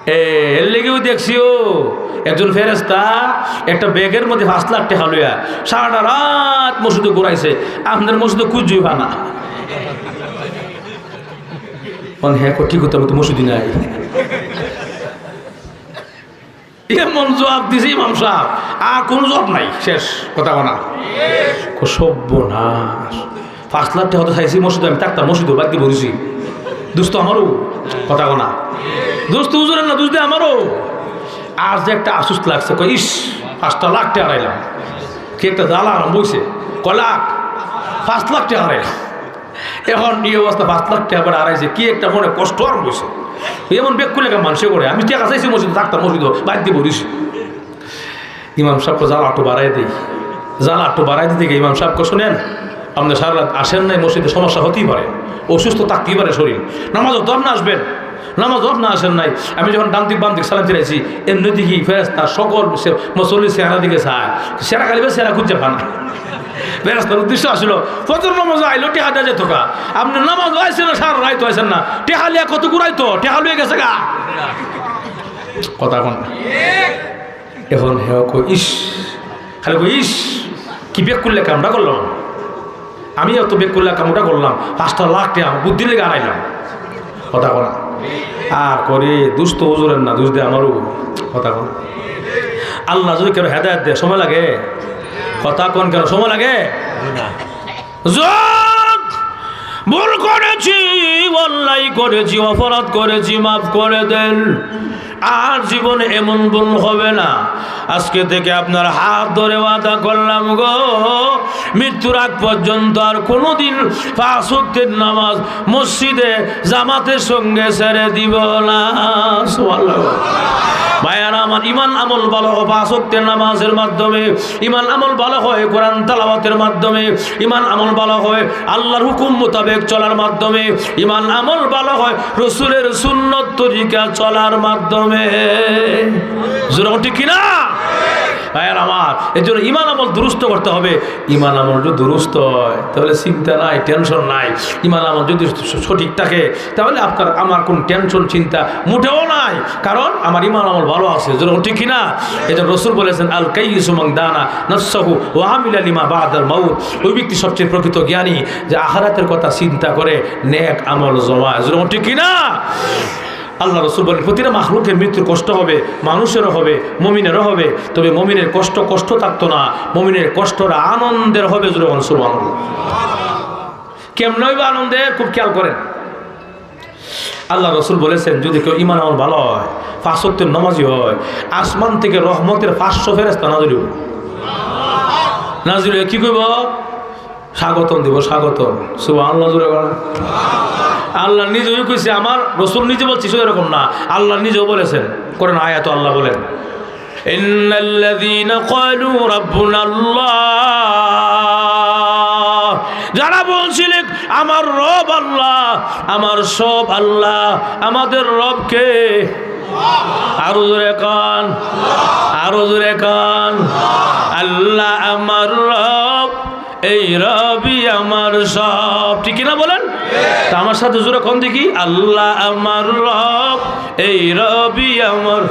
"এ, এর লেগেও দেখছি ও একজন ফেরেস্তা একটা ব্যাগের মধ্যে পাঁচ লাখ টাকা লইয়া সারাটা রাত মসজিদে ঘুরাইছে, আপনার মসজিদে খুঁজুই পানা।" মানে, "হ্যাঁ, ঠিক হতো, আমি তো মসজিদে নাই।" এমন জবাব দিছে ইমাম সাহেব, আর কোনো জবাব নাই, শেষ কথা কনা। কো, "সর্বনাশ, পাঁচ লাখ টাকা তো চাইছি মসজিদে, আমি থাকতাম মসজিদে, বাদ দিয়ে বলেছি।" দোস্ত আমারও কথা কনা, দোস্ত হুজুরের না, দোস্ত আমারও। আর যে একটা আফসোস লাগছে, কই, "ইস, পাঁচটা লাখ টাকা হারাইলাম।" কি একটা জ্বালা আরম্ভ হইছে, কয় লাখ, পাঁচ লাখ টাকা হারাইলাম। এখন এই অবস্থা, পাঁচ লাখ টাকা করে হারাইছে, কি একটা মনে কষ্ট আরম্ভ হইছে। এমন বেকুল একটা মানুষে করে, "আমি টাকা চাইছি মসজিদে, থাকতাম মসজিদে, বাদ দিয়ে বলিস।" ইমাম সাহেবকে জ্বালা একটু বাড়াই দেই, জ্বালা একটু বাড়াই দিতে গিয়ে ইমাম সাহেবকে, "শুনেন, আপনি সারা রাত আসেন নাই মসজিদে, সমস্যা হতেই পারে, অসুস্থ থাকতেই পারে শরীর, নামাজও তো আপনি আসবেন, নামাজও আপনি আসেন নাই। আমি যখন ডান দিক বাম দিক সালাম ফিরাইছি, এমনি দেখি ফেরেস্তা সকল সে-, মুসল্লির চেহারা দিকে চায়, সেরাগ আলী ভাই সেরা খুঁজছে পান না।" ফেরেস্তার উদ্দেশ্য আসলো, "ফজর নামাজ আইলো, টেকা দেওয়া যেত গা, আপনি নামাজ আইছেন না, সারা রাত আইছেন না, টেকা লিয়া কত ঘুরাইতো, টেকা লইয়া গেছে গা।" কথা এখন, এখন হে কো, "ইস," খালি কো, "ইস, কি বেকুল লেখা আমরা করলাম।" আমি অত বেকুল্লা কামটা করলাম, পাঁচটা লাখ টেকা বুদ্ধি লেগে আনাইলাম। কথা কনা আর করে দুষ তো হুজুরের না, দুষ দে আমারও। কথা কনা। আল্লাহ যদি কেউ হেদায়েত দেয়, সময় লাগে? কথা কন কেন, সময় লাগে? যুবক, ভুল করেছি, অন্যায় করেছি, অপরাধ করেছি, মাফ করে দেন। আর জীবনে এমন ভুল হবে না। আজকে থেকে আপনার হাত ধরে ওয়াদা করলাম গো, মৃত্যুর আগ পর্যন্ত আর কোনোদিন পাঁচ ওয়াক্তের নামাজ মসজিদে জামাতের সঙ্গে ছেড়ে দিব না। সুবহানাল্লাহ। ভাইয়ারা আমার, ইমান আমল ভালো হয় পাঁচ ওয়াক্তের নামাজের মাধ্যমে, ইমান আমল ভালো হয় কোরআন তেলাওয়াতের মাধ্যমে, ইমান আমল ভালো হয় আল্লাহর হুকুম মোতাবেক চলার মাধ্যমে, ইমান আমল ভালো হয় রসুলের সুন্নত তরিকা চলার মাধ্যমে। জোরে বলুন, ঠিক কিনা? ভাইয়ারা আমার, এই জন্য ইমান আমল দুরুস্ত করতে হবে। ইমান আমল যদি দুরুস্ত হয়, তাহলে চিন্তা নাই, টেনশন নাই। ইমান আমল যদি স-, সঠিক থাকে, তাহলে আপনার আমার কোনো টেনশন চিন্তা মোটেও নাই, কারণ আমার ইমান আমল ভালো আছে। জোরে বলুন, ঠিক কিনা? এই জন্য রসুল বলেছেন, "আল কাইয়িসু মান দানা নাফসাহু ওয়া আমিলা লিমা বাদাল মাউত।" ওই ব্যক্তি সবচেয়ে প্রকৃত জ্ঞানী, যে আখিরাতের কথা চিন্তা করে নেক আমল জমায়। জোরে বলুন, ঠিক কিনা? আল্লাহ রসুল বলেন, প্রতিটা মাখলুকের মৃত্যুর কষ্ট হবে, মানুষেরও হবে, মমিনেরও হবে, তবে মমিনের কষ্ট কষ্ট থাকতো না, মমিনের কষ্টটা আনন্দের হবে। জোরে বলুন, সুবহানাল্লাহ। কেমনে হইবে আনন্দের? খুব খেয়াল করেন। আল্লাহ রসুল বলেছেন, যদি কেউ ইমান আমল ভালো হয়, পাঁচ ওয়াক্তের নামাজি হয়, আসমান থেকে রহমতের পাঁচশো ফেরেশতা নাজিল হইব। নাজিল হয়ে কি কইব? স্বাগতম দিব, স্বাগতম। সুবহানাল্লাহ, জোরে বলেন। আল্লাহ নিজেই কইছে, আমার রসুল নিজে বলছে, শুধু এরকম না, আল্লাহ নিজেও বলেছেন। কোরআন আয়াত আল্লাহ বলেন, "ইন্নাল্লাযীনা ক্বালু রাব্বুনাল্লাহ", যারা বলছিলেন, "আমার রব আল্লাহ, আমার সব আল্লাহ, আমাদের রব কে?" আরো জোরে কন, আরো জোরে কন। "আল্লাহ আমার রব, এই রবি আমার সব।" ঠিক কিনা বলেন? তা আমার সাথে জোরে কন দেখি, "আল্লাহ আমার রব, এই রবি আমার।"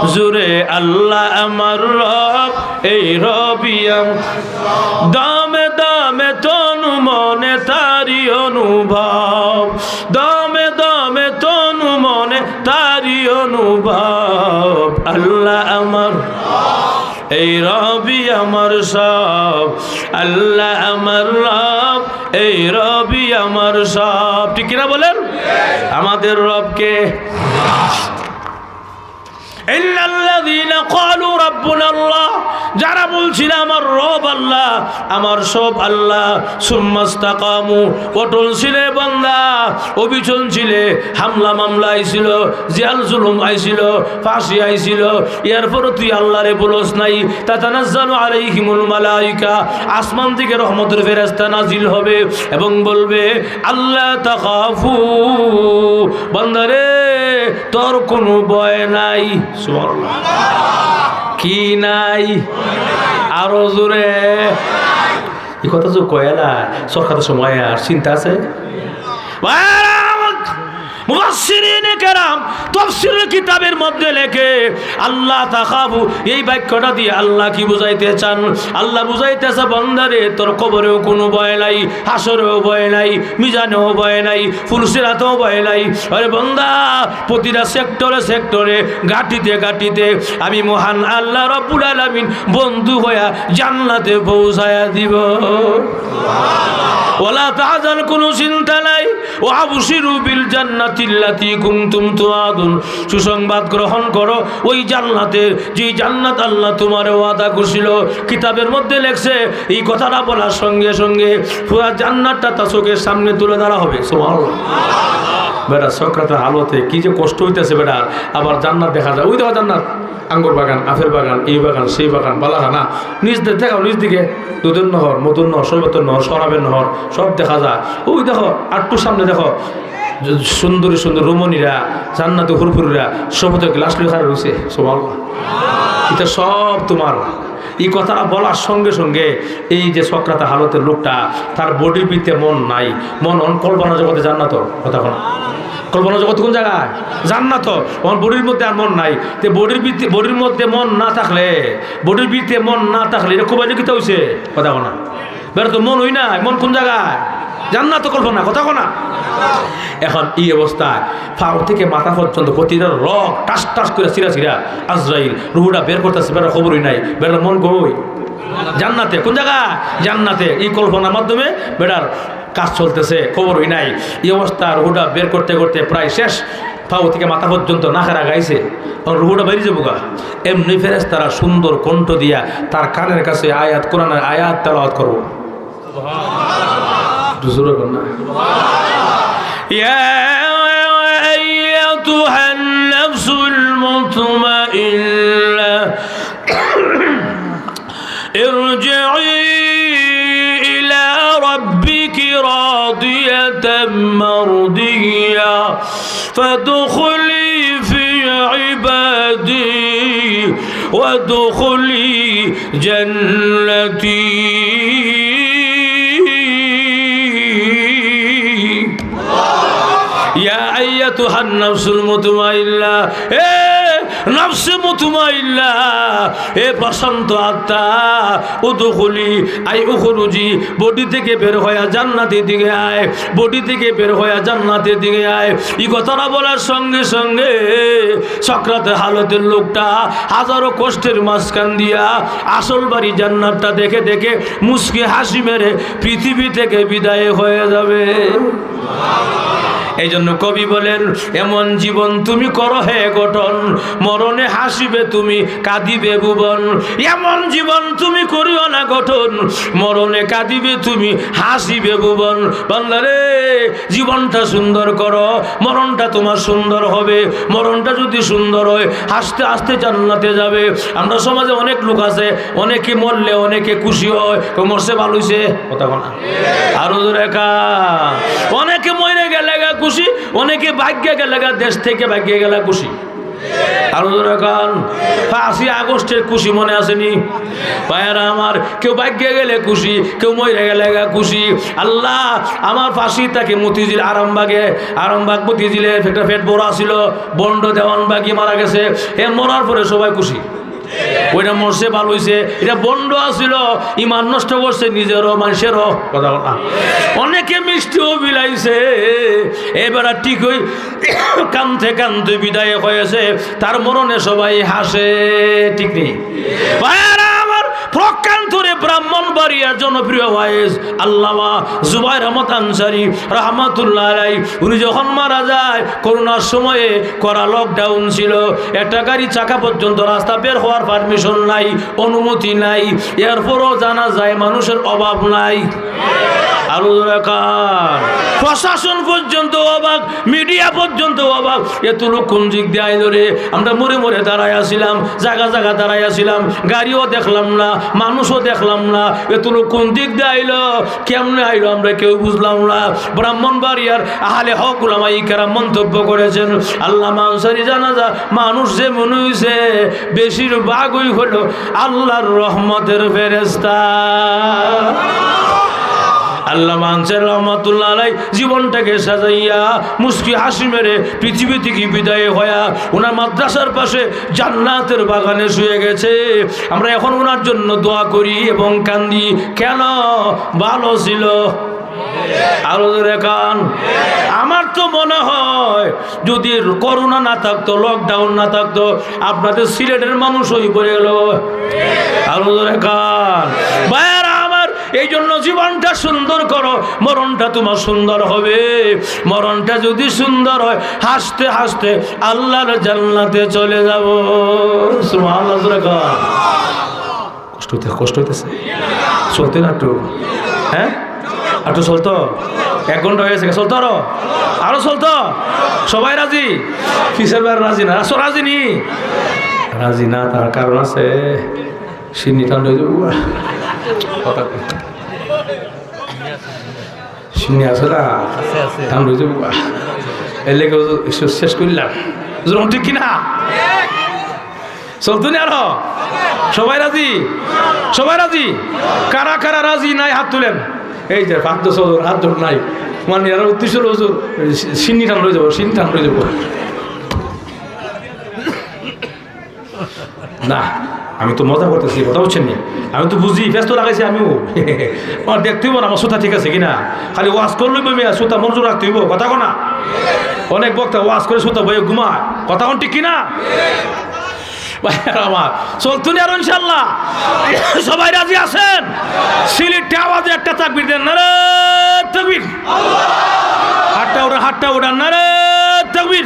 জোরে, "আল্লাহ আমার রব, এই রবি আমার।" দামে দামে তনু মনে তারি অনুভব, দামে দামে তনু মনে তারি অনুভব। আল্লাহ আমার, এই রবি আমার সব। আল্লাহ আমার রব, এই রবি আমার সব। ঠিক কিনা বলেন? আমাদের রব কে? ইন্নাল্লাযীনা ক্বালু রাব্বুনাল্লাহ, যারা বলছিল, "আমার রব আল্লাহ, আমার সব আল্লাহ", সুম্মাস্তাকামু, অটল ছিলে বান্দা, অবিচল ছিলে, হামলা মামলা আইছিল, জেল জুলুম আইছিল, ফাঁসি আইছিল, এরপরও তুই আল্লাহরে বলস নাই। তাতানাজ্জালু আলাইহিমুল মালাইকা, আসমান থেকে রহমতের ফেরেশতা নাজিল হবে এবং বলবে, "আল্লা তাখাফু, বান্দারে, তোর কোনো ভয় নাই।" সুবহানাল্লাহ। কি নাই? আরো জোরে। এই কথা যে কয় না, সরকারের সময় আর চিন্তা আছে? ভাইরা আমার, মুফাসসিরিনে কেরাম তাফসীরুল কিতাবের মধ্যে লেখে, "আল্লা তাখাফু", এই বাক্যটা দিয়ে আল্লাহ কি বুঝাইতে চান? আল্লাহ বুঝাইতেছে, "বান্দারে, তোর কবরেও কোনো ভয় নাই, হাশরেও ভয় নাই, মিজানেও ভয় নাই, পুলসিরাতেও ভয় নাই।" আরে বান্দা, প্রতিটা সেক্টরে সেক্টরে, ঘাটিতে ঘাটিতে আমি মহান আল্লাহ রাব্বুল আলামিন বন্ধু হইয়া জান্নাতে পৌঁছায়া দিব। ওয়ালা তাহজান, কোনো চিন্তা নাই। ওয়া আবশিরু বিল জান্নাতিল্লাতী কুনতুম তুআদুন, সুসংবাদ গ্রহণ করো ওই জান্নাতের, যে জান্নাত আল্লাহ তোমারে ওয়াদা করছিল। কিতাবের মধ্যে লেখছে, এই কথাটা বলার সঙ্গে সঙ্গে পুরা জান্নাতটা তার চোখের সামনে তুলে ধরা হবে। সুবহানাল্লাহ। বেটা, সকরাতের হালতে কি যে কষ্ট হইতেছে বেটার, আবার জান্নাত দেখা যায়, ওই দেখো জান্নাত, আঙ্গুর বাগান, আপেল বাগান, এই বাগান, সেই বাগান, বালাখানা, নিজ দে-, দেখাও নিজ দিকে, দুধের নহর, মধুর নহর, শরবতের নহর, শরাবের নহর, সব দেখা যায়। ওই দেখো, আটটু সামনে দেখো, সুন্দরী সুন্দর রমণীরা, জান্নাতি হুরপুরীরা, শপথের গ্লাস লইয়া খাড়া রইছে। সুবহানাল্লাহ। এটা সব তোমার। এই কথাটা বলার সঙ্গে সঙ্গে এই যে সকরাতের হালতের লোকটা, তার বডির ভিতরে মন নাই, মন অন কল্পনা জগতে জান্নাত, কথা বলা। কল্পনা জগৎ কোন জায়গায়? জান্নাত। আমার বডির মধ্যে আর মন নাই। তে বডির ভিতরে, বডির মধ্যে মন না থাকলে, বডির ভিতরে মন না থাকলে এটা কোবাইলে কিতা হইছে? কথা বলা। বেটার তো মন অয় নাই, মন কুন জাগায়? জান্নাতো। কল্পনা, কথা কও না। এখন ই অবস্থায় পাও থাকি মাথা পর্যন্ত প্রতিটা রগ টাস টাস করি ছিড়া ছিড়া, আজরাইল রুহুটা বের করতেছে, বেটার খবর অয় নাই, বেটার মন কই? জান্নাতে। কুন জাগায়? জান্নাতে। ই কল্পনার মাধ্যমে বেটার কাজ চলতেছে, খবর অয় নাই। ই অবস্থা রুহুটা বের করতে করতে প্রায় শেষ, পাও থাকি মাথা পর্যন্ত নাকের আগাইছে, অখন রুহুটা বাইরে যাইবোগা। এমনি ফেরেশতারা সুন্দর কণ্ঠ দিয়া তার কানের কাছে আয়াত, কোরআনের আয়াত তেলাওয়াত করবো। একটু জোরে কও না। يا أيتها النفس المطمئنة ارجعي إلى ربك راضية مرضية فادخلي في عبادي وادخلي جنتي. يا أيتها النفس المطمئنة, এ নফসে মুতমাইন্না, এ প্রশান্ত আত্মা, উদখুলি, আই উখরুজি, বডি থাকি বের হইয়া জান্নাতের দিকে আয়, বডি থাকি বের হইয়া জান্নাতের দিকে আয়। ই কথাটা বলার সঙ্গে সঙ্গে সকরাতের হালতের লোকটা হাজারো কষ্টের মাঝখান দিয়া আসল বাড়ি জান্নাতটা দেখে দেখে মুচকি হাসি মেরে পৃথিবী থেকে বিদায় হয়ে যাবে। এই জন্য কবি বলেন, "এমন জীবন তুমি করো হে গঠন, মরণে হাসিবে তুমি, কাঁদিবে ভুবন।" এমন জীবন তুমি করিও না গঠন, মরণে কাঁদিবে তুমি, হাসিবে ভুবন। বান্দারে, জীবনটা সুন্দর করো, মরণটা তোমার সুন্দর হবে। মরণটা যদি সুন্দর হয়, হাসতে হাসতে জান্নাতে যাবে। আমরা সমাজে অনেক লোক আছে, অনেকে মরলে অনেকে খুশি হয়, কেউ মরছে ভালা অইছে, কথা কও না। আরো জোরে কও। অনেকে মরে গেলেগা খুশি, অনেকে ভাগি গেলেগা, দেশ থাকি ভাগি গেলেগা খুশি। আরো জোরে কও। পাঁচই আগস্টের খুশি মনে আছে নি? ভাইয়ারা আমার, কেউ ভাগি গেলে খুশি, কেউ মরে গেলেগা খুশি। আল্লাহ, আমার ফাঁসি থাকে মতিঝিল আরামবাগে, আরামবাগ মতিঝিলে একটা ফেট বড় আছিল, ভন্ড দেওয়ানবাগী মারা গেছে। এ মরার পরে সবাই খুশি। ওইটা মরছে, ভালা অইছে। এটা ভন্ড আছিল, ইমান নষ্ট করছে নিজেরও, মানুষেরও। কথা বলা। অনেকে মিষ্টিও বিলাইছে। এবার আর ঠিক ওই কানতে কানতে বিদায় হয়েছে। তার মরণে সবাই হাসে, ঠিক নি? ভাইয়ারা আমার, প্রকান্তরে ব্রাহ্মণবাড়িয়ার জনপ্রিয় ওয়াইজ আল্লামা জুবায়ের আহমদ আনসারী রহমাতুল্লাহ আলাই, উনি যখন মারা যায়, করোনার সময়ে কড়া লকডাউন ছিল, একটা গাড়ি চাকা পর্যন্ত রাস্তা বের হওয়ার পারমিশন নাই, অনুমতি নাই, এরপরও জানাজায় মানুষের অভাব নাই। আরো জোরে কও। প্রশাসন পর্যন্ত অবাক, মিডিয়া পর্যন্ত অবাক। এত লোক কোন দিক দিয়া আইলো রে? আমরা মোড়ে মোড়ে দাঁড়াইয়া ছিলাম, জাগা জাগা দাঁড়াইয়া ছিলাম, গাড়িও দেখলাম না, মানুষও দেখলাম না। এত লোক কোন দিক দিয়া আইলো, কেমনে আইলো, আমরা কেউ বুঝলাম না। ব্রাহ্মণবাড়িয়ার আহলে হক উলামায়ে কেরাম মন্তব্য করেছেন, আল্লামা আনসারী জানাজা মানুষ যে মনে হইছে, বেশিরভাগই হলো আল্লাহর রহমতের ফেরেশতা। আল্লামা আনসারী রহমাতুল্লাহ আলাই জীবনটাকে সাজাইয়া মুচকি হাসি মেরে পৃথিবী থেকে বিদায় হইয়া ওনার মাদ্রাসার পাশে জান্নাতের বাগানে শুয়ে গেছে। আমরা এখন ওনার জন্য দোয়া করি এবং কান্দি। কেন? ভালো ছিল। আরো জোরে কও। আমার তো মনে হয় যদি করোনা না থাকতো, লকডাউন না থাকতো, আপনাদের সিলেটের মানুষ ওই পড়ে গেল। আরো জোরে কও। ভাইয়ারা আমার, এই জন্য জীবনটা সুন্দর করো, মরণটা তোমার সুন্দর হবে। মরণটা যদি সুন্দর হয়, হাসতে হাসতে আল্লাহর জান্নাতে চলে যাব। সুবহানাল্লাহ, জোরে কও। কষ্ট হইতে, কষ্ট হইতেছে? চলতে না একটু? হ্যাঁ, একটু চলতো। এক ঘন্টা হয়ে গেছে, চলতো আরো? আরো চলতো? সবাই রাজি? কিসের বার রাজি না? আসো, রাজি নি? রাজি না, তার কারণ আছে। সিন্নি ঠান্ডা হয়ে যাবো। কথা কই। সিন্নি আছে না? আছে, আছে। ঠান্ডা হয়ে যাবো। এর লেগে হুজুর শেষ করলাম। হুজুর, ঠিক কিনা? চলতো নি আরো? সবাই রাজি? সবাই রাজি? কারা কারা রাজি নাই হাত তুলেন। এই যে পাঁচ দশ জন হাত তুলেন নাই। মানে এরা উদ্দেশ্য হলো হুজুর, সিন্নি ঠান্ডা হয়ে যাবো, সিন্নি ঠান্ডা হয়ে যাবো। না, আমি তো মজা করতেছি, কথা বুঝছেন নি? আমি তো বুঝি, ফেস তো লাগাইছি আমিও। আমার দেখতে হইব না আমার সুতা ঠিক আছে কিনা। খালি ওয়াজ করলে মিয়া সুতা মঞ্জুর রাখতে হইব, কথা কনা। অনেক বক্তা ওয়াজ করে সুতা বইয়ে ঘুমায়, কথা কন ঠিক কিনা? ভাইরা আমার, চলতো নি আর ইনশাল্লাহ? সবাই রাজি আছেন? সিলেটি আওয়াজে একটা তাকবীর দেন, নারে তকবীর। হাতটা উঠান, হাতটা উঠান, নারে তকবীর।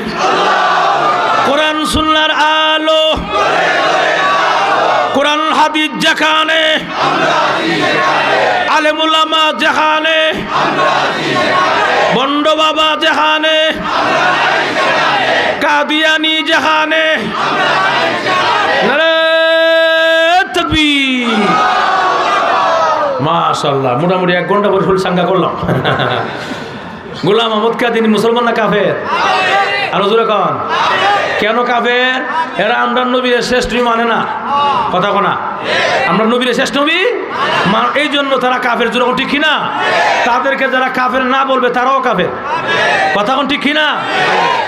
কোরআন সুন্নাহর আলো, কোরআন হাদিস যেখানে, আলেম উলামা যেখানে, ভণ্ড বাবা যেখানে, কাদিয়ানি যেখানে, নারে তকবীর। মাশাআল্লাহ, মোটামুটি এক ঘন্টা পরে ফুল সাঙ্গা করলাম। গোলাম আহমদ কাদিয়ানি মুসলমান না কাফের? আরো জোরে কন। কেন কাফের? এরা আমরার নবীরে শ্রেষ্ঠ নবী মানে না। কথা কনা। আমরার নবীরে শ্রেষ্ঠ নবী মা-, এই জন্য তারা কাফের, জোরে কন ঠিক কিনা? তাদেরকে যারা কাফের না বলবে, তারাও কাফের। কথা কন ঠিক কিনা?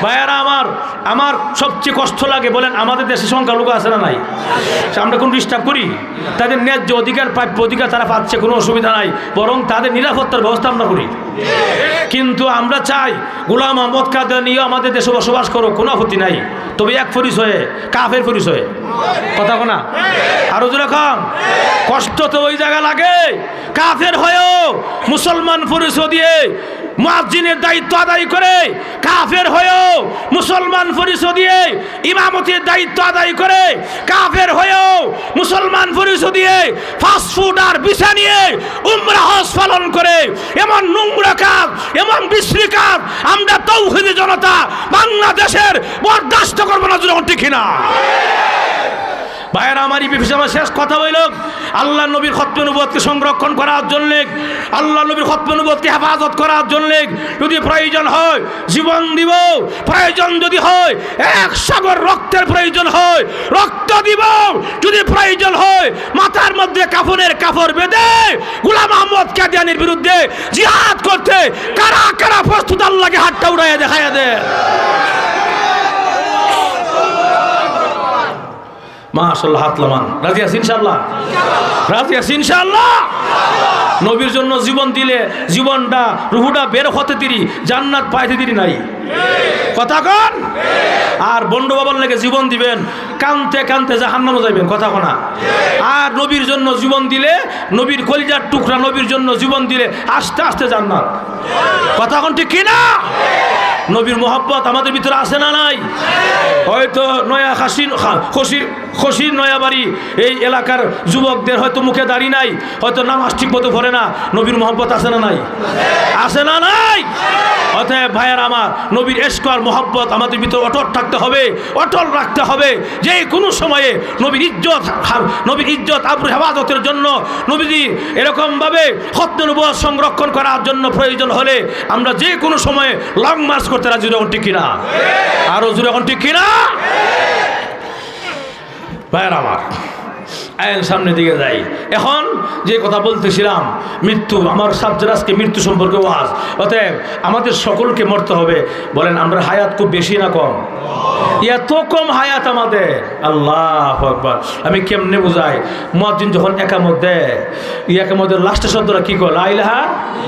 ভাইয়ারা আমার, আমার সবচেয়ে কষ্ট লাগে, বলেন, আমাদের দেশে সংখ্যালঘু আছে না নাই? আমরা কোন ডিস্টার্ব করি? তাদের ন্যায্য অধিকার, প্রাপ্য অধিকার তারা পাচ্ছে, কোনো অসুবিধা নাই, বরং তাদের নিরাপত্তার ব্যবস্থা আমরা করি। কিন্তু আমরা চাই গোলাম আহমদ কাদিয়ানিও আমাদের দেশে বসবাস করুক, কোনো আপত্তি নাই, তবে এক পরিচয়ে, কাফের পরিচয়ে। কথা কনা। আরো জোরে কন। কষ্ট তো ওই জায়গা লাগে, কাফের হয়েও মুসলমান পরিচয় দিয়ে মুয়াজ্জিনের দায়িত্ব আদায় করে, কাফের হয়েও মুসলমান পরিচয় দিয়ে ইমামতির দায়িত্ব আদায় করে, কাফের হয়েও মুসলমান পরিচয় দিয়ে পাসপোর্ট আর ভিসা নিয়ে উমরা হজ পালন করে, এমন নোংরা কাজ, এমন বিশ্রী কাজ আমরা তৌহিদি জনতা বাংলাদেশের বরদাস্ত করবো না, জোরে কন ঠিক কিনা? ভাইয়েরা আমার, এই বিষয়ে আমার শেষ কথা হইল, আল্লাহ নবীর খতমে নবুয়তকে সংরক্ষণ করার জন্য, আল্লাহ নবীর খতমে নবুয়তকে হেফাজত করার জন্য যদি প্রয়োজন হয় জীবন দিব, প্রয়োজন যদি হয় এক সাগর রক্তের প্রয়োজন হয় রক্ত দিব, যদি প্রয়োজন হয় মাথার মধ্যে কাফনের কাপড় বেঁধে গোলাম আহমদ কাদিয়ানির বিরুদ্ধে জিহাদ করতে কারা কারা প্রস্তুত আল্লাহকে হাতটা উঠাইয়া দেখাইয়া দে। মাশাআল্লাহ, হাত লামান। রাজি আছি ইনশাআল্লাহ? রাজি আছি ইনশাআল্লাহ? নবীর জন্য জীবন দিলে জীবনটা, রুহুটা বের হতে দেরি, জান্নাত পাইতে দেরি নাই। কথা কন? আর ভণ্ড বাবার লেগে জীবন দিবেন, কানতে কানতে জাহান্নামে যাইবেন। কথা কনা। আর নবীর জন্য জীবন দিলে, নবীর কলিজার টুকরা নবীর জন্য জীবন দিলে আস্তে আস্তে জান্নাত। কথা কন ঠিক কিনা? নবীর মোহাব্বত আমাদের ভিতরে আছে না নাই? হয়তো নয়া খাসি, খা-, খসি-, খসির নয়াবাড়ি এই এলাকার যুবকদের হয়তো মুখে দাড়ি নাই, হয়তো নামাজ ঠিক মতো পড়ে না, নবীর মোহাব্বত আছে না নাই? আছে না নাই? অতএব ভাইয়েরা আমার, নবীর ইশক আর মোহাব্বত আমাদের ভিতরে অটুট থাকতে হবে, অটল রাখতে হবে। যে কোনো সময়ে নবীর ইজ্জত, নবীর ইজ্জত আবরু হেফাজতের জন্য, নবীজির এরকমভাবে খতমে নবুয়ত সংরক্ষণ করার জন্য প্রয়োজন হলে আমরা যে কোনো সময়ে লং মার্চ করতে রাজি, জোরে কন ঠিক কিনা? আরো জোরে কন ঠিক কিনা? ভাইয়েরা আমার, আইন সামনের দিকে যাই। এখন যে কথা বলতেছিলাম, মৃত্যু, আমার সাবজেক্ট আজকে মৃত্যু সম্পর্কে ওয়াজ। অতএব আমাদের সকলকে মরতে হবে। বলেন, আমরা হায়াত খুব বেশি না কম? এত কম হায়াত আমাদের। আল্লাহু আকবার। আমি কেমনে বুঝাই? মুয়াজ্জিন যখন একামত দেয়, এই একামতের লাস্টের শব্দটা কি কয়? লা ইলাহা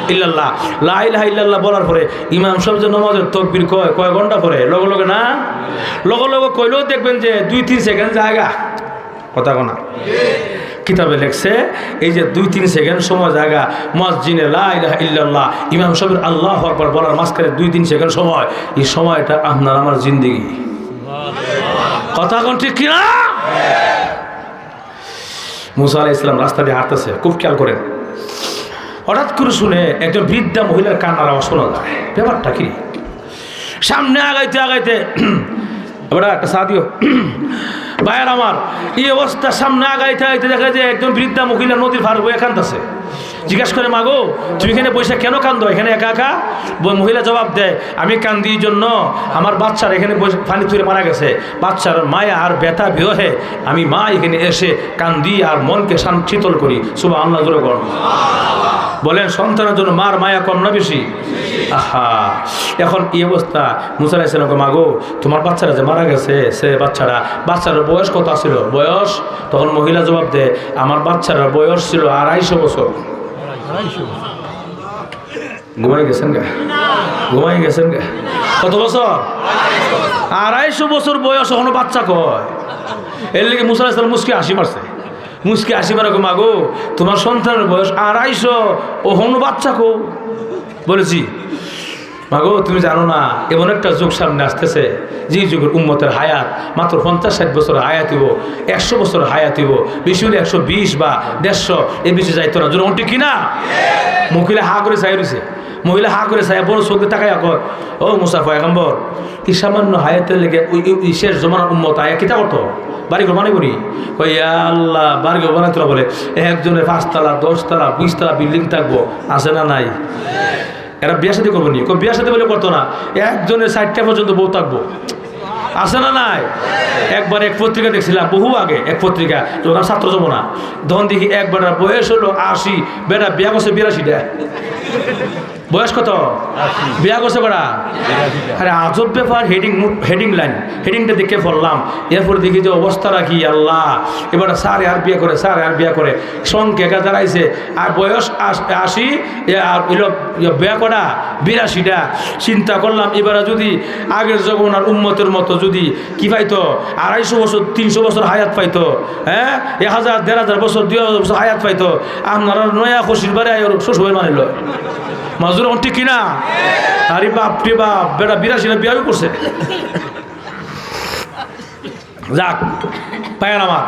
ইল্লাল্লাহ। লা ইলাহা ইল্লাল্লাহ বলার পরে ইমাম সাহেব যে নামাজের তকবীর কয়, কয় ঘন্টা পরে? লগে লগে না? লগে লগে কইলেও দেখবেন যে দুই তিন সেকেন্ড জায়গা। কথা কনা। কিতাবে লেখছে, এই যে দুই তিন সেকেন্ড সময় জায়গা, মুয়াজ্জিনে লা ইলাহা ইল্লাল্লাহ, ইমাম সাহেবের আল্লাহু আকবার বলার মাঝখানে দুই তিন সেকেন্ড সময়, এই সময়টা আপনার আমার জিন্দেগি। কথা কন ঠিক কিনা? মুসা আলাইহিস সালাম রাস্তা দিয়ে হাঁটতেছে, খুব খেয়াল করেন। হঠাৎ করে শুনে একজন বৃদ্ধা মহিলার কান্নার আওয়াজ শোনা যায়। ব্যাপারটা কি? সামনে আগাইতে আগাইতে, বেটা, একটা চা দিও। ভাইয়েরা আমার, এই অবস্থা, সামনে আগাইতে আগাইতে দেখা যায় একজন বৃদ্ধা মহিলা নদীর পার বইয়া কান্দতেছে। জিজ্ঞাসা করে, "মাগো, তুমি এখানে বইসা কেন কান্দো, এখানে একা একা?" ব-, মহিলা জবাব দেয়, "আমি কান্দি এই জন্য, আমার বাচ্চারা এখানে বইসা পানি তুলে মারা গেছে। বাচ্চার মায়া আর ব্যথা বিরহে আমি মা এখানে এসে কান্দি আর মনকে শান্ত, শীতল করি।" সুবহানাল্লাহ, জোরে বলুন। বলেন, সন্তানের জন্য মার মায়া কম না বেশি? আহা, এখন এই অবস্থা, মুসা আলাইহিস সালামকে, "মাগো, তোমার বাচ্চারা যে মারা গেছে, সে বাচ্চারা, বাচ্চারা বয়স কত ছিল? বয়স, তখন মহিলা জবাব দেয়, "আমার বাচ্চার বয়স ছিল আড়াইশো বছর।" ঘুমাই গেছেন গা? ঘুমাই গেছেন গা? কত বছর? আড়াইশো বছর বয়স, অখনো বাচ্চা কয়। এর লাগি মুসা আলাইহিস সালাম মুচকি হাসি মারছে। মুচকি হাসি মারা কয়, "মাগো, তোমার সন্তানের বয়স আড়াইশো, অখনো বাচ্চা কও?" বলেছি, "মাগো, তুমি জানো না, এমন একটা যুগ সামনে আসতেছে, যে যুগের উম্মতের হায়াত মাত্র পঞ্চাশ ষাট বছর হায়াত হইব, একশো বছর হায়াত হইব, বেশি হলে একশো বিশ বা দেড়শো, এর বেশি যাইতো না।" জোরে ঠিক কিনা? মহিলা হা করে চাই রইছে। মহিলা হা করে চাই, বড় চোখে তাকাইয়া কয়, "ও মুসা পয়গম্বর, এই সামান্য হায়াতের লেগে ওই, ওই, ওই শেষ জমানার উম্মত আয়া কিতা করতো? বাড়ি ঘর বানাইবো নি?" কয়, "ইয়া আল্লাহ, বাড়ি ঘর বানাইতো না বলে, একজনে পাঁচতলা, দশতলা, বিশতলা বিল্ডিং থাকবো, আছে না নাই?" এরা বিয়া শাদী করবো নি? কয়, "বিয়া শাদী বলে করতো না, একজনের চারটা পর্যন্ত বউ থাকবো।" আছে না নাই? একবার এক পত্রিকা দেখছিলাম, বহু আগে এক পত্রিকা, যখন আমি ছাত্র জমানা, তখন দেখি এক বেটার বয়স হলো আশি, বেটা বিয়া করছে বিরাশিটা। বয়স কত? বিয়া করছে কটা? আরে আজব ব্যাপার, হেডিং, হেডিং লাইন, হেডিংটা দেখে পড়লাম। এরপরে দেখি যে অবস্থা রাখি, আল্লাহ, এবার স্যার আর বিয়া করে, স্যার আর বিয়া করে, সংখ্যা দাঁড়াইছে, আর বয়স আশ-, আশি, এ আর হইল ইয়ে বিয়া করা বিরাশিটা। চিন্তা করলাম, এবার যদি আগের জমানার উম্মতের মতো যদি কি পাইতো, আড়াইশো বছর, তিনশো বছর হায়াত পাইতো, হ্যাঁ, এক হাজার, দেড় হাজার বছর, দুই হাজার বছর হায়াত পাইতো, আপনারা নয়া খুশির বারে আয় শ্বশুর বাড়ি মানিল। মাজুর এখন ঠিক কিনা? আরে বাপ রে বাপ, বেটা বিরাশিটা বিয়াও করছে। যাক, পায়ের আমার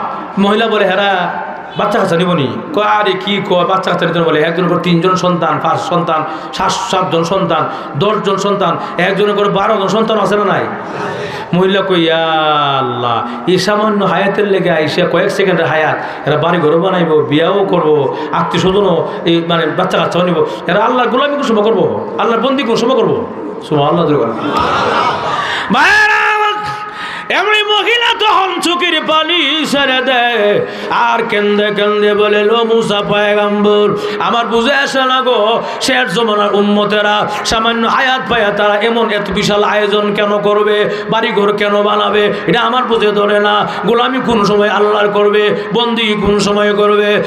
মহিলা বলে, "হেরা বাচ্চা কাচ্চা নিব নি?" কয়, "আরে কি কয়, বাচ্চা কাচ্চা নিতে না?" বলে, "একজন করে তিনজন সন্তান, পাঁচ সন্তান, সাত, সাতজন সন্তান, দশজন সন্তান, একজনের করে বারো জন সন্তান আছে না নাই?" মহিলা কই, "ইয়া আল্লাহ, এই সামান্য হায়াতের লেগে আইসা কয়েক সেকেন্ডের হায়াত, এরা বাড়ি ঘরও বানাইবো, বিয়াও করবো, আত্মীয় স্বজনও, এই মানে বাচ্চা কাচ্চাও নিব, এরা আল্লাহর গোলামি কোন সময় করবো, আল্লাহর বন্দি কোন সময় করবো?" সুবহানাল্লাহ, জোরে বলেন। ভাইরা আমার, এমনি মহিলা তখন চোখের পানি ছেড়ে দেয়, আর কেন্দে কেন্দে বলে, "লো মুসা পয়গম্বর, আমার বুঝে আসে না গো, শেষ জমানার উম্মতেরা সামান্য হায়াত পায়া তারা এমন এত বিশাল আয়োজন কেন করবে, বাড়িঘর কেন বানাবে, এটা আমার বুঝে ধরে না। গোলামি কোন সময় আল্লাহর করবে, বন্দি কোন সময় করবে?"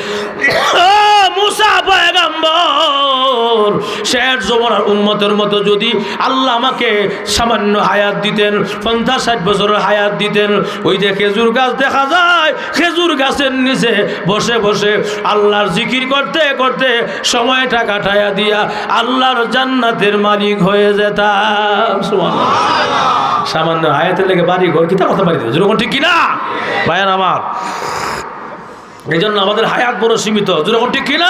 ও মুসা পয়গম্বর, শেষ জমানার উম্মতের মতো যদি আল্লাহ আমাকে সামান্য হায়াত দিতেন, পঞ্চাশ ষাট বছরের হায়াত দিতেন, ওই যে খেজুর গাছ দেখা যায়, খেজুর গাছের নিচে বসে বসে আল্লাহর জিকির করতে করতে সময়টা কাটাইয়া দিয়া আল্লাহর জান্নাতের মালিক হয়ে যেতাম। সুবহানাল্লাহ। সামান্য হায়াতের লেগে বাড়ি ঘর কিতা করতে পারি, জোরে কও ঠিক কিনা? ভাইয়ান আমার, এই জন্য আমাদের হায়াত বড় সীমিত, জোরে কও ঠিক কিনা?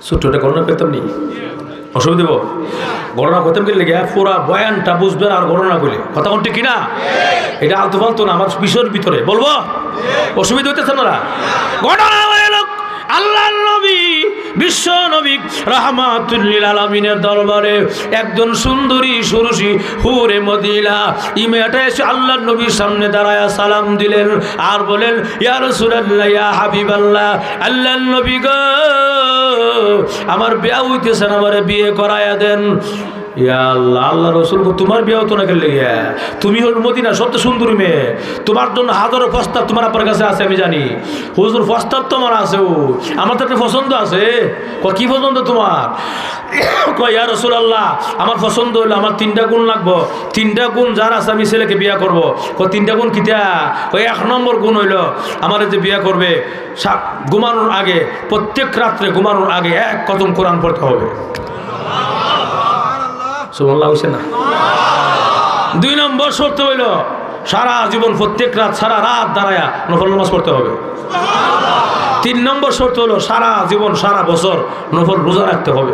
ছোট্ট একটা ঘটনা কইতাম নি, অসুবিধা হইব? ঘটনা কইতাম কি লেগে, পুরা বয়ানটা বুঝবেন আর ঘটনা কইলে, কথা কও ঠিক কিনা? এটা আলতু ফালতু না, আমার বিষয়ের ভিতরে বলবো, অসুবিধা হইতেছে না? ঘটনা হইল, আল্লাহর নবী, বিশ্ব নবী, রাহমাতুল লিল আলামিনের দরবারে একজন সুন্দরী সুরুষী হুরে মদিনা, ই মেয়েটা এসে আল্লাহর নবীর সামনে দাঁড়ায়া সালাম দিলেন আর বলেন, "ইয়া রাসূলুল্লাহ, ইয়া হাবিবাল্লাহ, আল্লাহর নবী গো, আমার বিয়া হইতেছে না, আমারে বিয়ে করায়া দেন।" ইয়া আল্লাহ, আল্লাহ রসুল গো, তোমার বিয়া হতো না কেন লেগে? তুমি হল মদিনা সবচেয়ে সুন্দরী মেয়ে, তোমার জন্য হাজারো প্রস্তাব তোমার আব্বার কাছে আছে, আমি জানি। "হুজুর, প্রস্তাব তো আমার আছেও, আমার তো একটা পছন্দ আছে।" কয়, "কি পছন্দ তোমার?" কয়, "ইয়া রাসূলুল্লাহ, আমার পছন্দ হইলো আমার তিনটা গুণ লাগবো, তিনটা গুণ যার আছে আমি ছেলেকে বিয়া করব।" কয়, "তিনটা গুণ কিতা?" কয়, "এক নম্বর গুণ হইলো আমার যে বিয়া করবে, সা-, ঘুমানোর আগে, প্রত্যেক রাত্রে ঘুমানোর আগে এক খতম কোরআন পড়তে হবে।" সুবহানাল্লাহ হইছে না? দুই নম্বর শর্ত হইল, সারা জীবন প্রত্যেক রাত, সারা রাত দাঁড়ায়া নফল নামাজ পড়তে হবে। তিন নম্বর শর্ত হলো, সারা জীবন, সারা বছর নফল রোজা রাখতে হবে।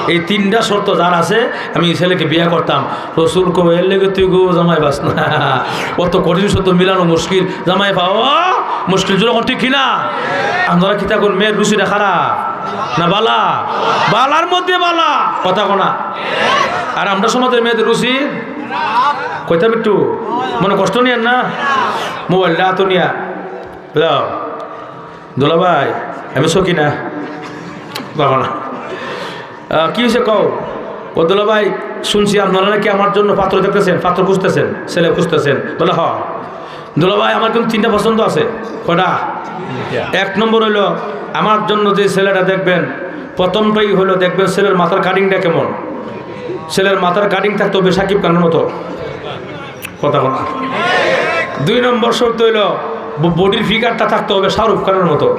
এই তিনটা শর্ত যার আছে, আমি এই ছেলেকে বিয়ে করতাম। রসুল কো, "এর লেগে তুই গো জামাই পাস না।" অত কঠিন শর্ত মিলানো মুশকিল, জামাই পাওয়া মুশকিল। জোরে কও ঠিক কিনা? আপনারা কিতা কইন, মেয়ের রুচিটা খারাপ না বালা? বালার মধ্যে বালা, কথা কও না। আর আমরা সমাজের মেয়েদের রুচি কইতাম একটু, মনে কষ্ট নিয়েন না, মোবাইলটা হাতো নিয়া, "হ্যালো, দুলাভাই, আমি সকিনা।" তখন, "আহ, কি হয়েছে কও?" "ও দুলাভাই, শুনছি আপনারা নাকি আমার জন্য পাত্র দেখতেছেন, পাত্র খুঁজতেছেন, ছেলে খুঁজতেছেন। বলে, "হ।" দুলাভাই, আমার কিন্তু তিনটা পছন্দ আছে। কয়টা? এক নম্বর হইলো, আমার জন্য যে ছেলেটা দেখবেন, প্রথমটাই হইলো দেখবেন ছেলের মাথার কাটিংটা কেমন। ছেলের মাথার কাটিং থাকতে হবে শাকিব খানের মতো। কথা বলা। দুই নম্বর শর্ত হইলো, ব-, বডির ফিগারটা থাকতে হবে শাহরুখ খানের মতো।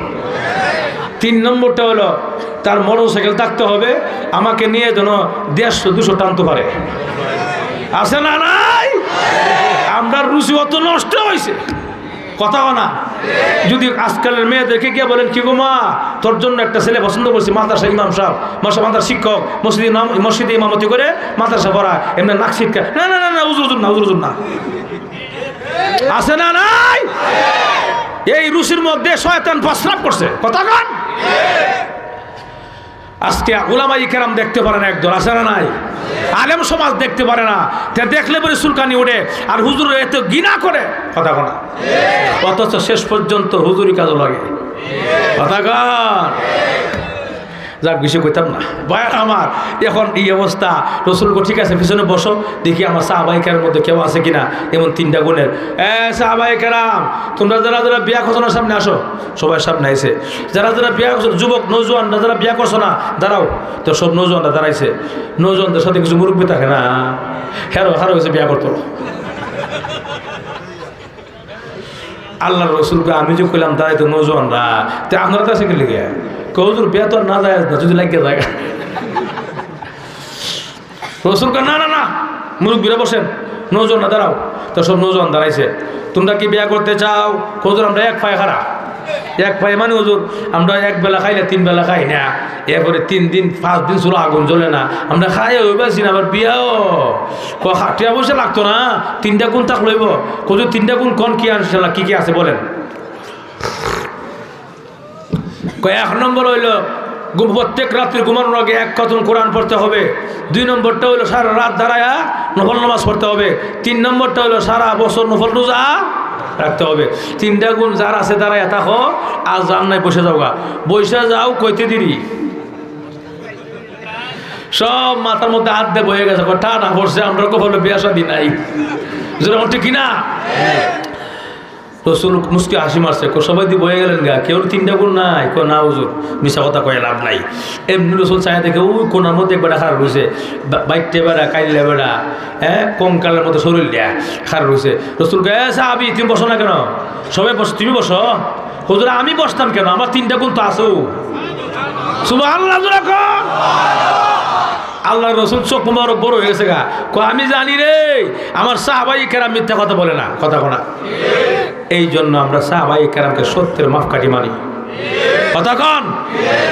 তিন নম্বরটা হইলো, তার মোটরসাইকেল থাকতে হবে, আমাকে নিয়ে যেন দেড়শো দুশো টানতে পারে। আছে না নাই? আমরার রুচি অত নষ্ট হইছে। কথা কও না? যদি আজকালের মেয়েদেরকে গিয়া বলেন, "কি গো মা, তোর জন্য একটা ছেলে পছন্দ করছি, মাদ্রাসা ইমাম সাহেব, মাসা মাদ্রাসা শিক্ষক, মসজিদে ইমাম, মসজিদে ইমামতি করে মাদ্রাসা পড়া, এমনি নাক ছিটকা।" "না, না, না, না, হুজুর, হুজুর না, হুজুর, হুজুর না।" আছে না নাই? এই রুচির মধ্যে শয়তান প্রস্রাব করছে। কথা কন? আজকে উলামায়ে কেরাম দেখতে পারে না একদল, আছে না নাই? আলেম সমাজ দেখতে পারে না, তে দেখলে পরে চুলকানি উঠে, আর হুজুর এত ঘৃণা করে। কথা কন না? অথচ শেষ পর্যন্ত হুজুরি কাজও লাগে। কথা কন? যাক, বেশি কইতাম না। ভাইয়ার আমার, এখন এই অবস্থা। রসুল কো, "ঠিক আছে, পিছনে বসো, দেখি আমার সাহাবায়ে কেরামের মধ্যে কেউ আছে কিনা এমন তিনটা গুণের।" "এ সাহাবায়ে কেরাম, তোমরা যারা যারা বিয়া করছো না, সামনে আসো।" সবাই সামনে আইছে। যারা যারা বিয়া করছো, যুবক, নৌজোয়ানরা যারা বিয়া করছো না, দাঁড়াও। তো সব নৌজোয়ানরা দাঁড়াইছে। নৌজোয়ানদের সাথে কিছু মুরব্বী থাকে না, হেরো হারো হয়েছে বিয়া করতো। আল্লাহর রসুল কয়, "আমি যে কইলাম দাঁড়াইতো নৌজোয়ানরা, তে আপনারা তো আছে কি লিগে?" কয়, "হুজুর, বিয়া তো আর না যায় না, যদি লাগিয়া যায়।" রসুল কয়, "না, না, না, মুরব্বীরা বসেন, নৌজোয়ানরা দাঁড়াও।" তো সব নৌজোয়ান দাঁড়াইছে। "তোমরা কি বিয়া করতে চাও?" কয়, "হুজুর, আমরা এক পায়ে খাড়া।" এক পায়ে মানে হুজুর, আমরা এক বেলা খাইলে তিন বেলা খাই না, এরপরে তিন দিন পাঁচ দিন চুলা আগুন জ্বলে না, আমরা খাই ওই বেলা না, আবার বিয়াও। কয়, "খা-, টিয়া পয়সা লাগতো না, তিনটা গুণ থাক লইব।" কত তিনটা গুণ কোন কি আনছে, কি কি আছে বলেন? কয়, "এক নম্বর হইল ঘুম-, প্রত্যেক রাত্রি ঘুমানোর আগে এক খতম কোরআন পড়তে হবে। দুই নম্বরটা হইল সারা রাত দাঁড়ায়া নফল নামাজ পড়তে হবে। তিন নম্বরটা হইল সারা বছর নফল রোজা রাখতে হবে।" তিনটা গুণ যার আছে দাঁড়ায়া থাকো, আর যার নাই বসে যাওগা। বসে যাও কইতে দেরি। সব মাথার মধ্যে হাত দিয়ে বয়ে গেছে, কয়, "টানা পড়ছে, আমরা কপালে বিয়া শাদী নাই।" যেরকম ঠিক কিনা? রসুল মুস্কি হাসি মারছে, কয়, "সবাই দি বয়ে গেলেন গা, কেউ তিনটা গুণ নাই?" কয়, "না হুজুর, মিছা কথা কয়ে লাভ নাই।" এমনি রসুল চায় দেখে ওই কোনার মধ্যে একবার খাড়া রয়েছে, বা-, বাইট্টে বেড়া, কাইল্লা বেড়া, হ্যাঁ, কঙ্কালের মতো শরীর দেয়া খাড়া রয়েছে। রসুল কয়, "এ সাহাবি, তুমি বসো না কেন? সবাই বসো, তুমি বসো।" "হুজুর, আমি বসতাম কেন? আমার তিনটা গুণ তো আছো।" সুবহানাল্লাহ, জোরে কও। আল্লাহর রসুল চোখ মোবারক বড় হয়ে গেছে গা। কয়, "আমি জানি রে, আমার সাহাবায়ে কেরাম মিথ্যা কথা বলে না।" কথা কও না? এই জন্য আমরা সাহাবায়ে কেরামকে সত্যের মাপকাঠি মানি। কথা কন?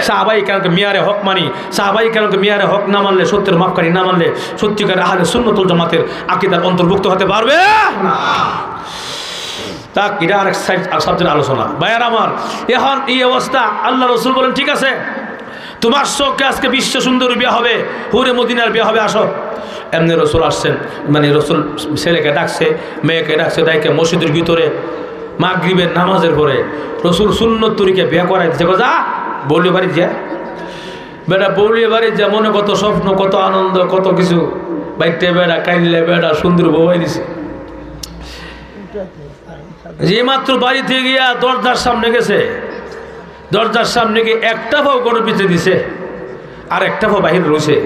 সাহাবায়ে কেরামকে মেয়ারে হক মানি। সাহাবায়ে কেরামকে মেয়ারে হক না মানলে, সত্যের মাপকাঠি না মানলে, সত্যিকার আহলে সুন্নাতুল জামাতের আকীদার অন্তর্ভুক্ত হতে পারবে না। তা এটা আরেক সাইড, আর সাবজেক্ট আলোচনা। ভাইয়ার আমার, এখন এই অবস্থা, আল্লাহ রসুল বলেন, "ঠিক আছে, তোমার চোখে আজকে বিশ্ব সুন্দরী বিয়া হবে, হুরে মদিনার বিয়া হবে, আসো।" এমনি রসুল আসছেন, মানে, রসুল ছেলেকে ডাকছে, মেয়েকে ডাকছে, ডাইকে মসজিদের ভিতরে মাগরিবের নামাজের পরে রসুল সুন্নত তরিকে বিয়া করাই দিছে। কয়, "যা, বউলির বাড়ি যা।" বেটা বউলির বাড়ি যা, মনে কত স্বপ্ন, কত আনন্দ, কত কিছু। বাইট্টে বেটা, কাইল্লা বেটা, সুন্দর বউ আই দিছে। যে মাত্র বাড়িতে গিয়া দরজার সামনে গেছে, দরজার সামনে গিয়ে একটা পাও ঘরের ভিতরে দিছে, আর একটা পাও বাহির রয়েছে।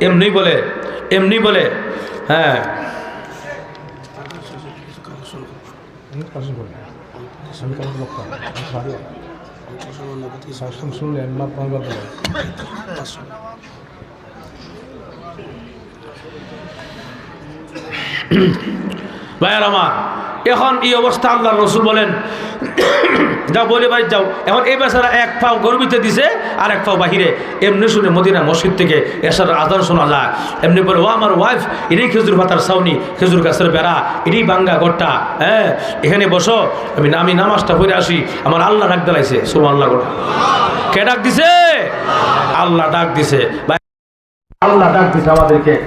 এমনি বলে, এমনি বলে, হ্যাঁ। ভাইয়ার আমার, এখন এই অবস্থা, আল্লাহর রসুল বলেন, "যাও, বউলির বাড়ি যাও।" এখন এই বেচারা এক পাও ঘরের ভিতরে দিছে, আর এক পাও বাহিরে। এমনি শুনে মদিনা মসজিদ থেকে এশার আজান শোনা যায়। এমনি বলে, "ও আমার ওয়াইফ, এটাই খেজুর পাতার ছাউনি, খেজুর গাছের বেড়া, এটাই ভাঙ্গা ঘরটা, হ্যাঁ, এখানে বসো, আমি, আমি নামাজটা পড়ে আসি, আমার আল্লাহ ডাক দিলাইছে।" সুবহানাল্লাহ। কে ডাক দিছে? আল্লাহ ডাক দিছে। আল্লাহ ডাক দিছে আমাদেরকে।